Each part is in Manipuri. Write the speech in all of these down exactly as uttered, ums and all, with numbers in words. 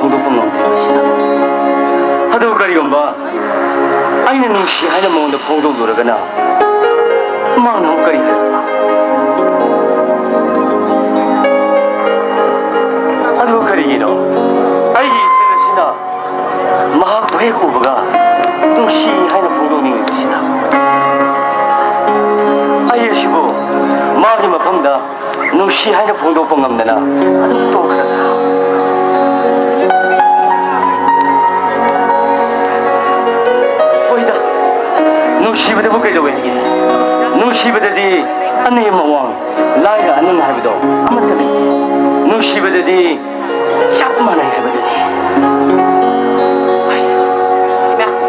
ꯐꯣꯡꯗꯣꯛꯄ ꯉꯝꯗ꯭ꯔꯤꯕꯁꯤꯅ꯫ ꯑꯗꯨ ꯀꯔꯤꯒꯨꯝꯕ ꯑꯩꯅ ꯅꯨꯡꯁꯤ ꯍꯥꯏꯅ ꯃꯉꯣꯟꯗ ꯐꯣꯡꯗꯣꯛꯂꯨꯔꯒꯅ ꯃꯥꯅ ꯑꯃꯨꯛ ꯀꯔꯤ ꯍꯥꯏꯔꯛꯄ? ꯑꯗꯨ ꯀꯔꯤꯒꯤꯅꯣ ꯑꯩꯒꯤ ꯏꯆꯜ ꯑꯁꯤꯅ ꯃꯍꯥꯛꯄꯨ ꯍꯦꯛ ꯎꯕꯒ ꯅꯨꯡꯁꯤ ꯍꯥꯏꯅ ꯐꯣꯡꯗꯣꯛꯅꯤꯡꯂꯤꯕꯁꯤꯅ? ꯑꯩ ꯑꯁꯤꯕꯨ ꯃꯥꯒꯤ ꯃꯐꯝꯗ ꯅꯨꯡꯁꯤ ꯍꯥꯏꯅ ꯐꯣꯡꯗꯣꯛꯄ ꯉꯝꯗꯅ ꯑꯗꯨꯝ ꯇꯣꯛꯈ꯭ꯔꯗ꯭ꯔꯥ? ꯍꯣꯏꯗ, ꯅꯨꯡꯁꯤꯕꯗꯕꯨ ꯀꯩꯗꯧꯋꯦ ꯍꯥꯏꯒꯦ? ꯅꯨꯡꯁꯤꯕꯗꯗꯤ ꯑꯅꯦꯝ ꯑꯋꯥꯡ, ꯂꯥꯏꯔ ꯑꯅꯪ ꯍꯥꯏꯕꯗꯣ ꯑꯃꯠꯇ ꯂꯩꯇꯦ꯫ ꯅꯨꯡꯁꯤꯕꯗꯗꯤ ꯆꯞ ꯃꯥꯟꯅꯩ ꯍꯥꯏꯕꯗꯨꯅꯤ꯫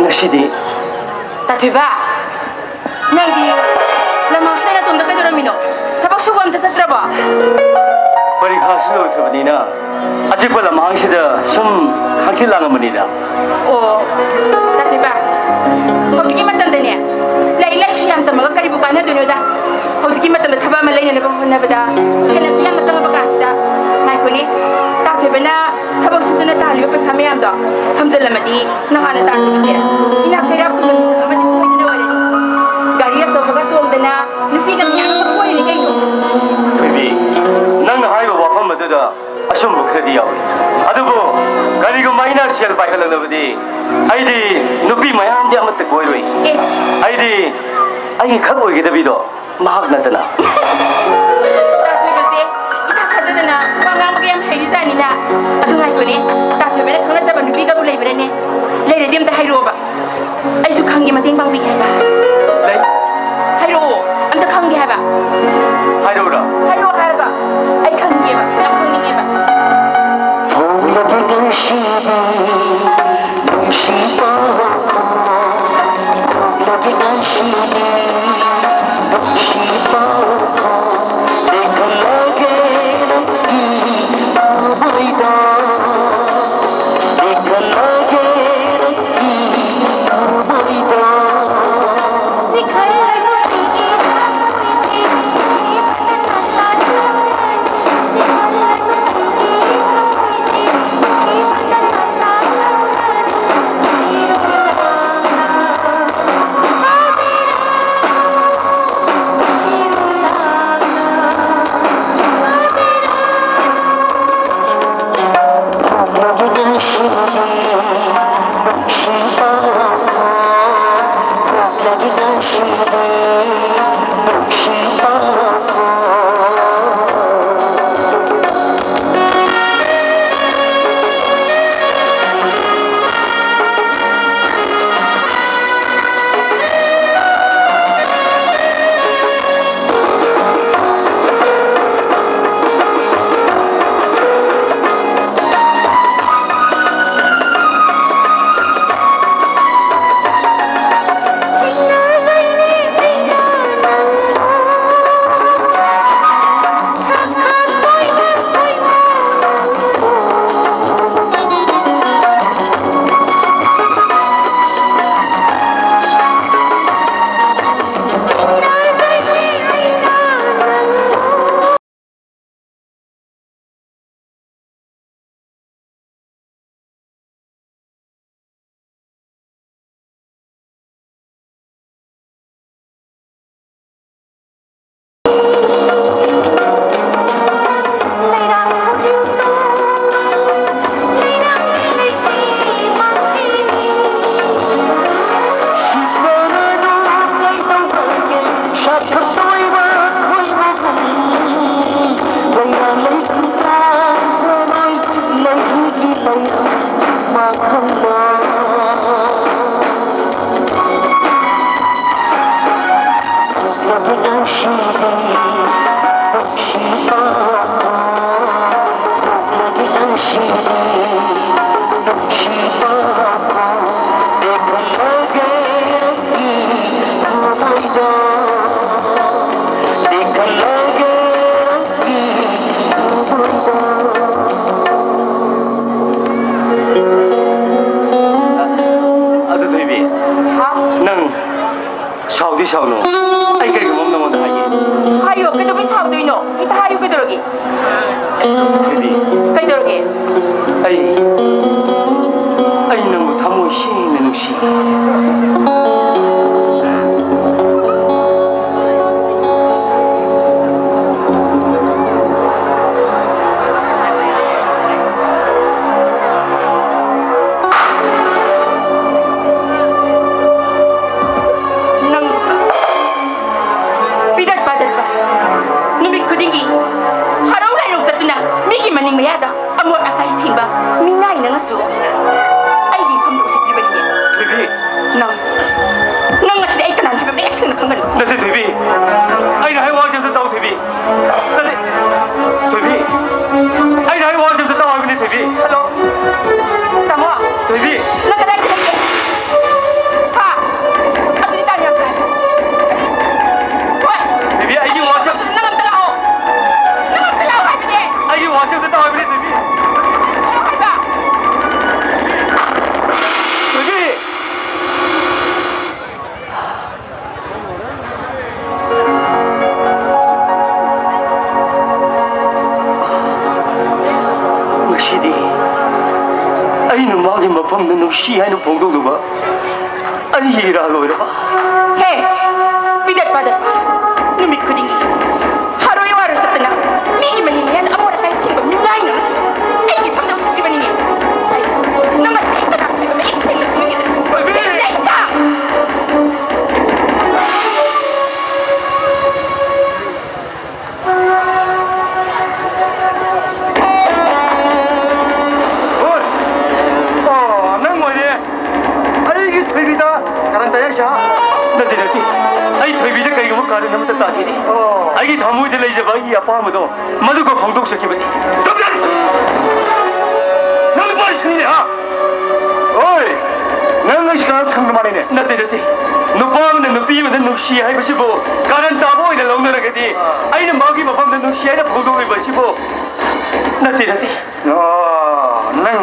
ꯉꯁꯤꯗꯤ ꯇꯥꯊꯣꯏꯕ, ꯅꯪꯗꯤ ꯂꯝꯍꯥꯡꯁꯤꯗ ꯅꯇꯣꯝꯗ ꯀꯩꯗꯧꯔꯝꯃꯤꯅꯣ? ꯊꯕꯛ ꯁꯨꯕ ꯑꯝꯇ ꯆꯠꯇ꯭ꯔꯕꯣ? ꯄꯔꯤꯈꯥꯁꯨ ꯂꯣꯏꯈ꯭ꯔꯕꯅꯤꯅ ꯑꯆꯤꯛꯄ ꯂꯝꯍꯥꯡꯁꯤꯗ ꯁꯨꯝ ꯍꯛꯆꯤꯠ ꯂꯥꯡꯉꯝꯕꯅꯤꯗ꯫ ꯑꯣ, ꯇꯥꯊꯣꯏꯕ, ꯍꯧꯖꯤꯛꯀꯤ ꯃꯇꯝꯗꯅꯦ ꯂꯥꯏꯔꯤꯛ ꯂꯥꯏꯁꯨ ꯌꯥꯝ ꯇꯝꯃꯒ ꯀꯔꯤꯕꯨ ꯀꯥꯟꯅꯗꯣꯏꯅꯣꯗ? ꯍꯧꯖꯤꯛꯀꯤ ꯃꯇꯝꯗ ꯊꯕꯛ ꯑꯃ ꯂꯩꯅꯅꯕ ꯍꯣꯠꯅꯕꯗ ꯁꯦꯜ ꯑꯁꯨꯛ ꯌꯥꯝꯅ ꯆꯪꯉꯕ ꯀꯥꯟꯁꯤꯗ, ꯉꯥꯏꯈꯣꯅꯦ, ꯇꯥꯊꯣꯏꯕꯅ ꯊꯕꯛ ꯁꯨꯗꯅ ꯇꯥꯜꯂꯤꯕ ꯄꯩꯁꯥ ꯃꯌꯥꯝꯗꯣ ꯊꯝꯖꯤꯜꯂꯝꯃꯗꯤ ꯅꯍꯥꯟꯅ ꯇꯥꯟꯊꯣꯛꯈꯤꯗꯦ꯫ ꯏꯅꯥꯛ ꯀꯩꯔꯥꯛ ꯈꯨꯟꯕ ꯃꯤꯁꯛ ꯑꯃꯗꯤ ꯁꯣꯏꯗꯅ ꯑꯣꯏꯔꯅꯤ꯫ ꯒꯥꯔꯤ ꯑꯆꯧꯕꯒ ꯇꯣꯡꯗꯅ ꯅꯨꯄꯤꯒ ꯃꯌꯥꯝ ꯑꯃ ꯀꯣꯏꯔꯤꯅꯤ ꯀꯩꯅꯣ꯫ ꯊꯣꯏꯕꯤ, ꯅꯪꯅ ꯍꯥꯏꯔꯤꯕ ꯋꯥꯐꯝ ꯑꯗꯨꯗ ꯑꯆꯨꯝꯕ ꯈꯔꯗꯤ ꯌꯥꯎꯏ꯫ ꯑꯗꯨꯕꯨ ꯀꯔꯤꯒꯨꯝꯕ ꯑꯩꯅ ꯁꯦꯜ ꯄꯥꯏꯈꯠꯂꯛꯂꯕꯗꯤ ꯑꯩꯗꯤ ꯅꯨꯄꯤ ꯃꯌꯥꯝꯗꯤ ꯑꯃꯠꯇ ꯀꯣꯏꯔꯣꯏ꯫ ꯑꯦ꯫ ꯑꯩꯗꯤ ꯑꯩꯒꯤ ꯈꯛ ꯑꯣꯏꯒꯗꯕꯤꯗꯣ ꯃꯍꯥꯛ ꯅꯠꯇꯅ꯫ ꯇꯥꯊꯣꯏꯕꯁꯦ ꯏꯊꯥ ꯊꯥꯖꯗꯅ ꯋꯥ ꯉꯥꯡꯕꯒ ꯌꯥꯝ ꯍꯩꯔꯤꯖꯥꯠꯅꯤꯅ꯫ ꯑꯗꯨ ꯉꯥꯏꯈꯣꯅꯦ, ꯇꯥꯊꯣꯏꯕꯅ ꯈꯪꯅꯖꯕ ꯅꯨꯄꯤꯒꯕꯨ ꯂꯩꯕ꯭ꯔꯅꯦ? ꯂꯩꯔꯗꯤ ꯑꯝꯇ ꯍꯥꯏꯔꯛꯑꯣꯕ, ꯑꯩꯁꯨ ꯈꯪꯒꯦ, ꯃꯇꯦꯡ ꯄꯥꯡꯕꯤꯒꯦ ꯍꯥꯏꯕ꯫ ꯂꯩ꯫ ꯍꯥꯏꯔꯛꯑꯣ, ꯑꯝꯇ ꯈꯪꯒꯦ ꯍꯥꯏꯕ꯫ ꯍꯥꯏꯔꯛꯎꯔꯣ? ꯍꯥꯏꯔꯛꯑꯣ ꯍꯥꯏꯔꯒ, ꯑꯩ ꯈꯪꯒꯦꯕ, ꯌꯥꯝ ꯈꯪꯅꯤꯡꯉꯦꯕ꯫ ꯍꯧꯔꯕ ꯅꯨꯡꯁꯤꯕꯤ, ꯅꯨꯡꯁꯤ ꯄꯥꯎꯈꯨꯝ, ꯍꯧꯔꯕ ꯅꯨꯡꯁꯤꯕꯤ, ꯅꯨꯡꯁꯤ ꯄꯥꯎꯈꯨꯝ, ꯂꯦꯡꯍꯜꯂꯒꯦ ꯅꯪꯒꯤ ꯊꯃꯣꯏꯗ, ꯂꯦꯡꯍꯜꯂꯒꯦ ꯅꯪꯒꯤ ꯊꯃꯣꯏꯗ꯫ ꯑꯗꯨ ꯊꯣꯏꯕꯤ, ꯍꯥ? ꯅꯪ ꯁꯥꯎꯗꯤ ꯁꯥꯎꯅꯨ꯫ ꯑꯩ ꯀꯔꯤꯒꯨꯝꯕ ꯑꯃ ꯅꯉꯣꯟꯗ ꯍꯥꯏꯒꯦ꯫ ꯍꯥꯏꯌꯣ, ꯀꯩꯗꯧꯕꯩ ꯁꯥꯎꯗꯣꯏꯅꯣ? ꯍꯦꯛꯇ ꯍꯥꯏꯌꯨ, ꯀꯩꯗꯧꯔꯒꯦ? ꯊꯣꯏꯕꯤ꯫ ꯀꯩꯗꯧꯔꯒꯦ? ꯑꯩ, ꯑꯩ ꯅꯪꯕꯨ ꯊꯃꯣꯏ ꯁꯦꯡꯅ ꯅꯨꯡꯁꯤ꯫ ꯅꯪ ꯄꯤꯔꯠ ꯄꯥꯗꯠꯄ, ꯅꯨꯃꯤꯠ ꯈꯨꯗꯤꯡꯒꯤ ꯍꯔꯥꯎ ꯂꯥꯏꯔꯧ ꯆꯠꯇꯨꯅ ꯃꯤꯒꯤ ꯃꯅꯤꯡ ꯃꯌꯥꯗ ꯑꯃꯣꯠ ꯑꯀꯥꯏ ꯁꯦꯡꯕ ꯃꯤꯅꯥꯏ ꯅꯪꯅꯁꯨ ꯑꯩꯒꯤ ꯏꯐꯝꯗ ꯎꯁꯤꯠꯇ꯭ꯔꯤꯕꯅꯤꯅꯦ꯫ ꯊꯣꯏꯕꯤ! ꯅꯪ, ꯅꯪ ꯉꯁꯤꯗꯤ ꯑꯩ ꯀꯅꯥꯅꯣ ꯍꯥꯏꯕ ꯃꯌꯦꯛ ꯁꯦꯡꯅ ꯈꯪꯒꯅꯤ꯫ ꯅꯠꯇꯦ ꯊꯣꯏꯕꯤ, ꯑꯩꯅ ꯍꯥꯏ ꯋꯥꯁꯦ ꯑꯝꯇ ꯇꯥꯎ ꯊꯣꯏꯕꯤ꯫ ꯅꯠꯇꯦ, ꯊꯣꯏꯕꯤ, ꯑꯩꯅ ꯍꯥꯏ ꯋꯥꯁꯦ ꯑꯝꯇ ꯇꯥꯎ ꯍꯥꯏꯕꯅꯤ ꯊꯣꯏꯕꯤ꯫ ꯍꯜꯂꯣ, ꯇꯥꯃꯣ꯫ ꯊꯣꯏꯕꯤ! ꯅꯪ ꯀꯗꯥꯏꯗ ꯂꯩꯒꯦ? ꯍꯥ? ꯑꯗꯨꯗꯤ ꯇꯥꯟ ꯌꯥꯝ ꯆꯥꯏ꯫ ꯍꯣꯏ꯫ ꯊꯣꯏꯕꯤ, ꯑꯩꯒꯤ ꯋꯥꯁꯦ ꯅꯪ ꯑꯝꯇ ꯂꯥꯛꯑꯣ꯫ ꯅꯪ ꯑꯝꯇ ꯂꯥꯛꯑꯣ ꯍꯥꯏꯕꯅꯦ꯫ ꯑꯩꯒꯤ ꯋꯥꯁꯦ ꯑꯝꯇ ꯇꯥꯎ ꯍꯥꯏꯕꯅꯤ ꯊꯣꯏꯕꯤ꯫ ꯂꯥꯛꯑꯣ ꯍꯥꯏꯕ꯫ ꯊꯣꯏꯕꯤ! ꯉꯁꯤꯗꯤ ꯑꯩꯅ ꯃꯥꯒꯤ ꯃꯐꯝꯗ ꯅꯨꯡꯁꯤ ꯍꯥꯏꯅ ꯐꯣꯡꯗꯣꯛꯂꯨꯕ ꯑꯩꯒꯤ ꯏꯔꯥꯜ ꯑꯣꯏꯔꯕ꯫ ꯍꯦ! ꯄꯤꯗꯠ ꯄꯥꯗꯠꯄ! ꯅꯨꯃꯤꯠ ꯈꯨꯗꯤꯡꯒꯤ ꯍꯥꯔꯣꯏ ꯋꯥꯔꯣꯏ ꯆꯠꯇꯅ ꯃꯤꯒꯤ ꯃꯅꯤꯡ ꯃꯌꯥꯗ ꯑꯃꯣꯠ ꯑꯀꯥꯏ ꯁꯦꯡꯕ ꯃꯤꯅꯥꯏꯅ ꯑꯩꯒꯤ ꯐꯝꯗ ꯎꯁꯤꯠꯇ꯭ꯔꯤꯕꯅꯤꯅꯦ꯫ ꯅꯪ ꯃꯁꯤ ꯑꯩ ꯀꯅꯥ ꯍꯥꯏꯕ ꯃꯌꯦꯛ ꯁꯦꯡꯅ ꯈꯪꯉꯦꯗꯅ꯫ ꯂꯩꯇ! ꯍꯣꯏ! ꯄꯥ ꯅꯠꯇꯦ, ꯅꯠꯇꯦ꯫ ꯑꯩ ꯊꯣꯏꯕꯤꯗ ꯀꯔꯤꯒꯨꯝꯕ ꯀꯥꯔꯟ ꯑꯃꯠꯇ ꯇꯥꯈꯤꯗꯦ꯫ ꯑꯣ꯫ ꯑꯩꯒꯤ ꯊꯃꯣꯏꯗ ꯂꯩꯖꯕ ꯑꯩꯒꯤ ꯑꯄꯥꯝꯕꯗꯣ ꯃꯗꯨꯒ ꯐꯣꯡꯗꯣꯛꯆꯈꯤꯕꯅꯤ꯫ ꯇꯨꯃꯤꯟ! ꯅꯪ ꯅꯨꯄꯥꯁꯤꯅꯤꯅꯦ, ꯍꯥ? ꯑꯣꯏ! ꯅꯪ ꯑꯩ ꯁꯤꯀꯥꯔ ꯈꯪꯕ ꯃꯥꯜꯂꯤꯅꯦ꯫ ꯅꯠꯇꯦ, ꯅꯠꯇꯦ꯫ ꯅꯨꯄꯥ ꯑꯃꯅ ꯅꯨꯄꯤ ꯑꯃꯗ ꯅꯨꯡꯁꯤ ꯍꯥꯏꯕꯁꯤꯕꯨ ꯀꯥꯔꯟ ꯇꯥꯕ ꯑꯣꯏꯅ ꯂꯧꯅꯔꯒꯗꯤ, ꯑꯩꯅ ꯃꯥꯒꯤ ꯃꯐꯝꯗ ꯅꯨꯡꯁꯤ ꯍꯥꯏꯅ ꯐꯣꯡꯗꯣꯛꯂꯤꯕ ꯑꯁꯤꯕꯨ ꯅꯠꯇꯦ, ꯅꯠꯇꯦ꯫ ꯑꯣ, ꯅꯪ꯫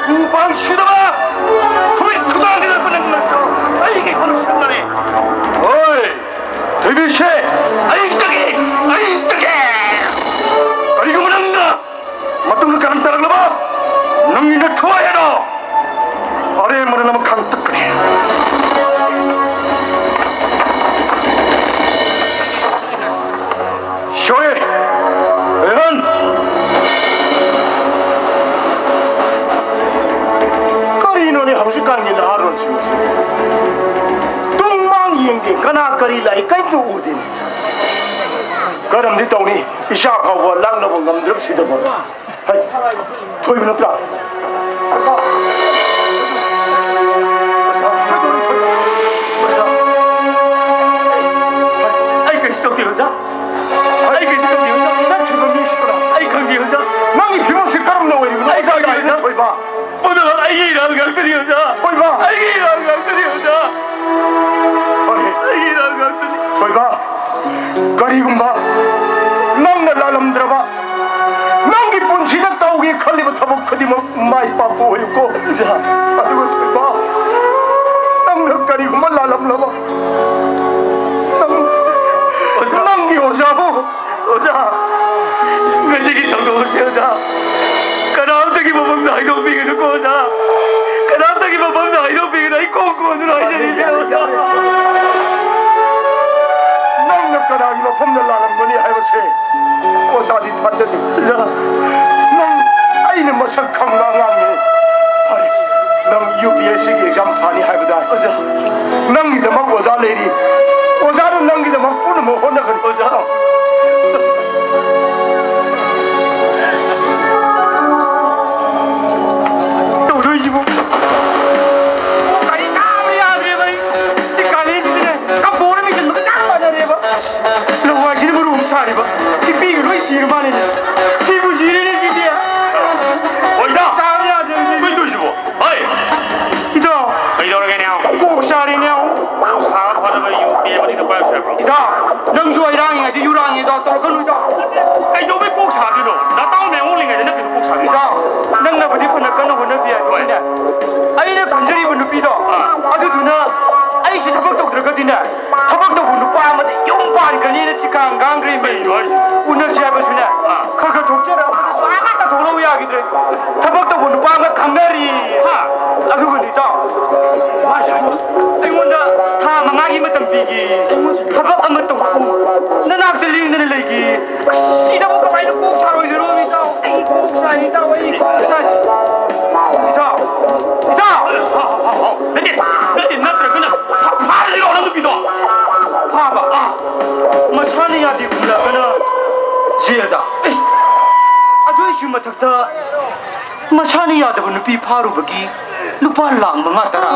ꯎꯄꯥꯡ ꯁꯨꯗꯕ! ꯊꯨꯏ ꯈꯨꯗꯥꯡ ꯅꯤꯔꯛꯄ ꯅꯪ ꯅꯁꯥ ꯑꯩꯒꯤ ꯈꯨꯠꯅ ꯁꯤꯗꯔꯦ꯫ ꯍꯣꯏ! ꯊꯣꯏꯕꯤꯁꯦ ꯑꯌꯨꯛꯇꯒꯤ, ꯑꯌꯨꯛꯇꯒꯤ! ꯀꯔꯤꯒꯨꯝꯕ ꯅꯪꯅ ꯃꯇꯨꯡꯗ ꯀꯔꯝ ꯇꯧꯔꯛꯂꯕ? ꯅꯪꯒꯤ ꯅꯊ꯭ꯋꯥꯏ ꯑꯗꯣ ꯑꯔꯦꯝꯕꯗ ꯅꯃꯛ ꯈꯥꯡꯇꯛꯀꯅꯤ꯫ ꯁꯣꯏ! ꯔꯟ! ꯀꯔꯤꯅꯣꯅꯦ ꯍꯧꯖꯤꯛꯀꯥꯟꯒꯤ ꯅꯍꯥꯔꯣꯜꯁꯤꯡꯁꯤ? ꯇꯨꯡ ꯃꯥꯡ ꯌꯦꯡꯗꯦ, ꯀꯅꯥ ꯀꯔꯤ ꯂꯥꯛꯏ ꯀꯔꯤꯝꯇ ꯎꯗꯦꯅꯦ꯫ ꯀꯔꯝꯗꯤ ꯇꯧꯅꯤ? ꯏꯆꯥ ꯐꯥꯎꯕ ꯂꯥꯛꯅꯕ ꯉꯝꯗ꯭ꯔꯕꯁꯤꯗꯕꯨ꯫ ꯍꯩ, ꯊꯣꯏꯕ ꯅꯠꯇ꯭ꯔꯥ? ꯑꯩ ꯀꯩꯁꯨ ꯇꯧꯗꯦ, ꯑꯣꯖꯥ꯫ ꯑꯩ ꯀꯩꯁꯨ ꯇꯧꯗꯦ, ꯑꯣꯖꯥ꯫ ꯆꯠꯈ꯭ꯔꯤꯕ ꯃꯤꯁꯤ ꯀꯅꯥ? ꯑꯩ ꯈꯪꯗꯦ, ꯑꯣꯖꯥ꯫ ꯅꯪꯒꯤ ꯐꯤꯕꯝꯁꯤ ꯀꯔꯝꯅ ꯑꯣꯏꯔꯤꯕꯅꯣ? ꯑꯩ ꯈꯪꯗꯦ, ꯑꯣꯖꯥ꯫ ꯊꯣꯏꯕ꯫ ꯄꯨꯝꯅꯃꯛ ꯑꯩꯒꯤ ꯏꯔꯥꯜ ꯉꯥꯛꯇꯅꯤ, ꯑꯣꯖꯥ꯫ ꯊꯣꯏꯕ꯫ ꯑꯩꯒꯤ ꯏꯔꯥꯜ ꯉꯥꯛꯇꯅꯤ, ꯑꯣꯖꯥ꯫ ꯍꯣꯏ꯫ ꯑꯩꯒꯤ ꯏꯔꯥꯜ ꯉꯥꯛꯇꯅꯤ꯫ ꯊꯣꯏꯕ, ꯀꯔꯤꯒꯨꯝꯕ ꯅꯪꯅ ꯂꯥꯜꯂꯝꯗ꯭ꯔꯕ, ꯅꯪꯒꯤ ꯄꯨꯟꯁꯤꯗ ꯇꯧꯒꯦ ꯈꯜꯂꯤꯕ ꯊꯕꯛ ꯈꯨꯗꯤꯡꯃꯛ ꯃꯥꯏ ꯄꯥꯛꯄ ꯑꯣꯏꯌꯨꯀꯣ꯫ ꯑꯣꯖꯥ꯫ ꯑꯗꯨꯒ ꯊꯣꯏꯕ, ꯅꯪꯅ ꯀꯔꯤꯒꯨꯝꯕ ꯂꯥꯜꯂꯝꯂꯕ, ꯅꯪ, ꯑꯣꯖꯥ꯫ ꯅꯪꯒꯤ ꯑꯣꯖꯥꯕꯨ ꯑꯣꯖꯥ, ꯉꯁꯤꯒꯤ ꯊꯧꯗꯣꯛ ꯑꯁꯤ, ꯑꯣꯖꯥ, ꯀꯅꯥꯝꯇꯒꯤ ꯃꯐꯝꯗ ꯍꯥꯏꯗꯣꯛꯄꯤꯒꯅꯨꯀꯣ, ꯑꯣꯖꯥ꯫ ꯀꯅꯥꯝꯇꯒꯤ ꯃꯐꯝꯗ ꯍꯥꯏꯗꯣꯛꯄꯤꯒꯅꯨ꯫ ꯑꯩ ꯀꯣꯛ ꯀꯣꯟꯗꯨꯅ ꯍꯥꯏꯖꯔꯤꯅꯦ, ꯑꯣꯖꯥ꯫ ꯅꯪꯅ ꯀꯅꯥꯒꯤ ꯃꯐꯝꯗ ꯂꯥꯜꯂꯝꯒꯅꯤ ꯍꯥꯏꯕꯁꯦ ꯑꯣꯖꯥꯗꯤ ꯊꯥꯖꯗꯦ꯫ ꯑꯣꯖꯥ꯫ ꯅꯪ ꯑꯩꯅ ꯃꯁꯛ ꯈꯪꯕ ꯑꯉꯥꯡꯅꯤ꯫ ꯐꯔꯦ, ꯅꯪ ꯌꯨ ꯄꯤ ꯑꯦꯁ ꯁꯤꯒꯤ ꯑꯦꯛꯖꯥꯝ ꯊꯥꯅꯤ ꯍꯥꯏꯕꯗ ꯑꯣꯖꯥ꯫ ꯅꯪꯒꯤꯗꯃꯛ ꯑꯣꯖꯥ ꯂꯩꯔꯤ꯫ ꯑꯣꯖꯥꯅ ꯅꯪꯒꯤꯗꯃꯛ ꯄꯨꯝꯅꯃꯛ ꯍꯣꯠꯅꯒꯅꯤ꯫ ꯑꯣꯖꯥ꯫ ꯌꯥꯔꯤꯕ? ꯅꯨꯄꯤꯒ ꯂꯣꯏ ꯁꯤꯔ ꯃꯥꯜꯂꯦꯅꯦ꯫ ꯁꯤꯕꯨ ꯁꯤꯔꯦꯅꯦ ꯁꯤꯗꯤ꯫ ꯍꯣꯏꯗ꯫ ꯆꯥꯕ ꯌꯥꯗ꯭ꯔꯦ ꯁꯤꯗꯤ꯫ ꯀꯩꯗꯧꯔꯤꯁꯤꯕꯣ? ꯍꯣꯏ꯫ ꯏꯇꯥꯎ꯫ ꯀꯩꯗꯧꯔꯒꯦꯅꯦ? ꯀꯣꯛ ꯁꯥꯔꯦꯅꯦ꯫ ꯀꯣꯛ ꯁꯥꯕ ꯐꯅꯕ ꯌꯨ ꯄꯦ ꯑꯃꯅꯤꯗ ꯄꯥꯏꯔꯁꯨ ꯌꯥꯕ꯭ꯔꯣ? ꯏꯇꯥꯎ, ꯅꯪꯁꯨ ꯑꯩꯔꯥꯡꯉꯤꯉꯩꯗ ꯌꯨꯔꯥꯡꯉꯤ ꯏꯇꯥꯎ, ꯇꯧꯔꯛꯀꯅꯨ ꯏꯇꯥꯎ꯫ ꯀꯩꯗꯧꯕꯩ ꯀꯣꯛ ꯁꯥꯗꯣꯏꯅꯣ? ꯅꯇꯥꯎ ꯃꯌꯥꯝ ꯑꯣꯜꯂꯤꯉꯩꯗ ꯅꯪ ꯀꯩꯗꯧ ꯀꯣꯛ ꯁꯥꯗꯣꯏꯅꯣ? ꯏꯇꯥꯎ, ꯅꯪꯅꯕꯨꯗꯤ ꯐꯅ ꯀꯟꯅ ꯍꯣꯠꯅꯕꯤ ꯍꯣꯏ꯫ ꯍꯥꯏꯕꯅꯤꯅꯦ꯫ ꯑꯩꯅ ꯈꯟꯖꯔꯤꯕ ꯅꯨꯄꯤꯗꯣ, ꯑꯥ꯫ ꯑꯗꯨꯗꯨꯅ ꯑꯩꯁꯤ ꯊꯕꯛ ꯇꯧꯗ꯭ꯔꯒꯗꯤꯅꯦ, ꯊꯕꯛ ꯇꯧꯕ ꯅꯨꯄꯥ ꯑꯃꯗ ꯌꯨꯝ ꯄꯥꯟꯈ꯭ꯔꯅꯤꯅ ꯁꯤꯈꯥꯡ ꯉꯥꯡꯈ꯭ꯔꯤꯃꯤ꯫ ꯀꯩꯅꯣ ꯍꯥꯏꯁꯤꯕꯣ? ꯎꯅꯁꯤ ꯍꯥꯏꯕꯁꯨꯅꯦ, ꯑꯥ꯫ ꯈꯔ ꯈꯔ ꯊꯣꯛꯆꯔꯒ ꯑꯃꯠꯇ ꯊꯣꯛꯂꯛꯎ ꯌꯥꯈꯤꯗ꯭ꯔꯦ꯫ ꯊꯕꯛ ꯇꯧꯕ ꯅꯨꯄꯥ ꯑꯃ ꯈꯪꯅꯔꯤ꯫ ꯍꯥ? ꯑꯗꯨꯒꯅꯤ ꯏꯇꯥꯎ, ꯃꯥꯁꯨ ꯑꯩꯉꯣꯟꯗ ꯊꯥ ꯃꯉꯥꯒꯤ ꯃꯇꯝ ꯄꯤꯒꯦ꯫ ꯊꯕꯛ ꯑꯃ ꯇꯧꯔꯛꯎ꯫ ꯅꯅꯥꯛꯇ ꯂꯦꯡꯗꯅ ꯂꯩꯒꯦ꯫ ꯑꯁ, ꯁꯤꯗꯕꯨ ꯀꯃꯥꯏꯅ ꯀꯣꯛ ꯁꯥꯔꯣꯏꯗꯣꯏꯅꯣ ꯏꯇꯥꯎ? ꯑꯩ ꯀꯣꯛ ꯁꯥꯏ ꯏꯇꯥꯎ, ꯑꯩ ꯀꯣꯛ ꯁꯥꯏ꯫ ꯏꯇꯥꯎ, ꯏꯇꯥꯎ! ꯍꯥꯎ, ꯍꯥꯎ, ꯍꯥꯎ, ꯍꯥꯎ꯫ ꯅꯠꯇꯦ, ꯅꯠꯇꯦ, ꯅꯠꯇ꯭ꯔꯒꯅ ꯐꯥ-, ꯐꯥꯔꯁꯤꯔꯣ ꯅꯪ ꯅꯨꯄꯤꯗꯣ? ꯐꯥꯕ? ꯑꯥ꯫ ꯃꯁꯥꯅ ꯌꯥꯗꯦ ꯈꯨꯜꯂꯒꯅ ꯖꯦꯜꯗ꯫ ꯑꯦ, ꯑꯗꯨꯏꯁꯨ ꯃꯊꯛꯇ ꯃꯁꯥꯅ ꯌꯥꯗꯕ ꯅꯨꯄꯤ ꯐꯥꯔꯨꯕꯒꯤ ꯂꯨꯄꯥ ꯂꯥꯛ ꯃꯉꯥ ꯇꯔꯥ꯫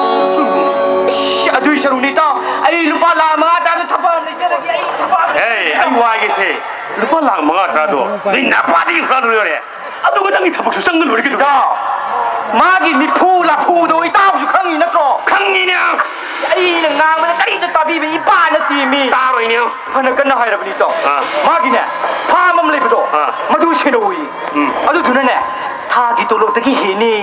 ꯏꯁ, ꯑꯗꯨꯏ ꯁꯔꯨꯛꯅꯤ ꯏꯇꯥꯎ, ꯑꯩ ꯂꯨꯄꯥ ꯂꯥꯛ ꯃꯉꯥ ꯇꯔꯥꯗꯣ ꯊꯕꯛ ꯑꯃ ꯂꯩꯖꯔꯒꯦ, ꯑꯩ ꯊꯕꯛ ꯑꯃ ꯍꯦ, ꯑꯩ ꯋꯥꯏꯒꯦꯁꯦ꯫ ꯂꯨꯄꯥ ꯂꯥꯛ ꯃꯉꯥ ꯇꯔꯥꯗꯣ ꯅꯣꯏ ꯅꯄꯥꯗꯒꯤ ꯍꯨꯔꯥꯟꯂꯨ ꯂꯣꯏꯔꯦ꯫ ꯑꯗꯨꯒ ꯅꯪꯒꯤ ꯊꯕꯛꯁꯨ ꯆꯪꯉ ꯂꯣꯏꯔꯦ ꯀꯩꯅꯣ꯫ ꯏꯇꯥꯎ, ꯃꯥꯒꯤ ꯃꯤꯐꯨ ꯂꯥꯐꯨꯗꯣ ꯏꯇꯥꯎꯁꯨ ꯈꯪꯉꯤ ꯅꯠꯇ꯭ꯔꯣ? ꯈꯪꯉꯤꯅꯦ꯫ ꯑꯩꯅ ꯉꯥꯡꯕꯗ ꯀꯔꯤꯝꯇ ꯇꯥꯕꯤꯕ ꯏꯄꯥ ꯅꯠꯇꯦ ꯃꯤ꯫ ꯇꯥꯔꯣꯏꯅꯦ꯫ ꯐꯅ ꯀꯟꯅ ꯍꯥꯏꯔꯕꯅꯤ ꯏꯇꯥꯎ꯫ ꯑꯥ꯫ ꯃꯥꯒꯤꯅꯦ, ꯐꯥꯝ ꯑꯃ ꯂꯩꯕꯗꯣ, ꯑꯥ꯫ ꯃꯗꯨ ꯁꯦꯟꯅꯧꯏ꯫ ꯎꯝ꯫ ꯑꯗꯨꯗꯨꯅꯅꯦ, ꯊꯥꯒꯤ ꯇꯣꯂꯣꯞꯇꯒꯤ ꯍꯦꯟꯅꯤ꯫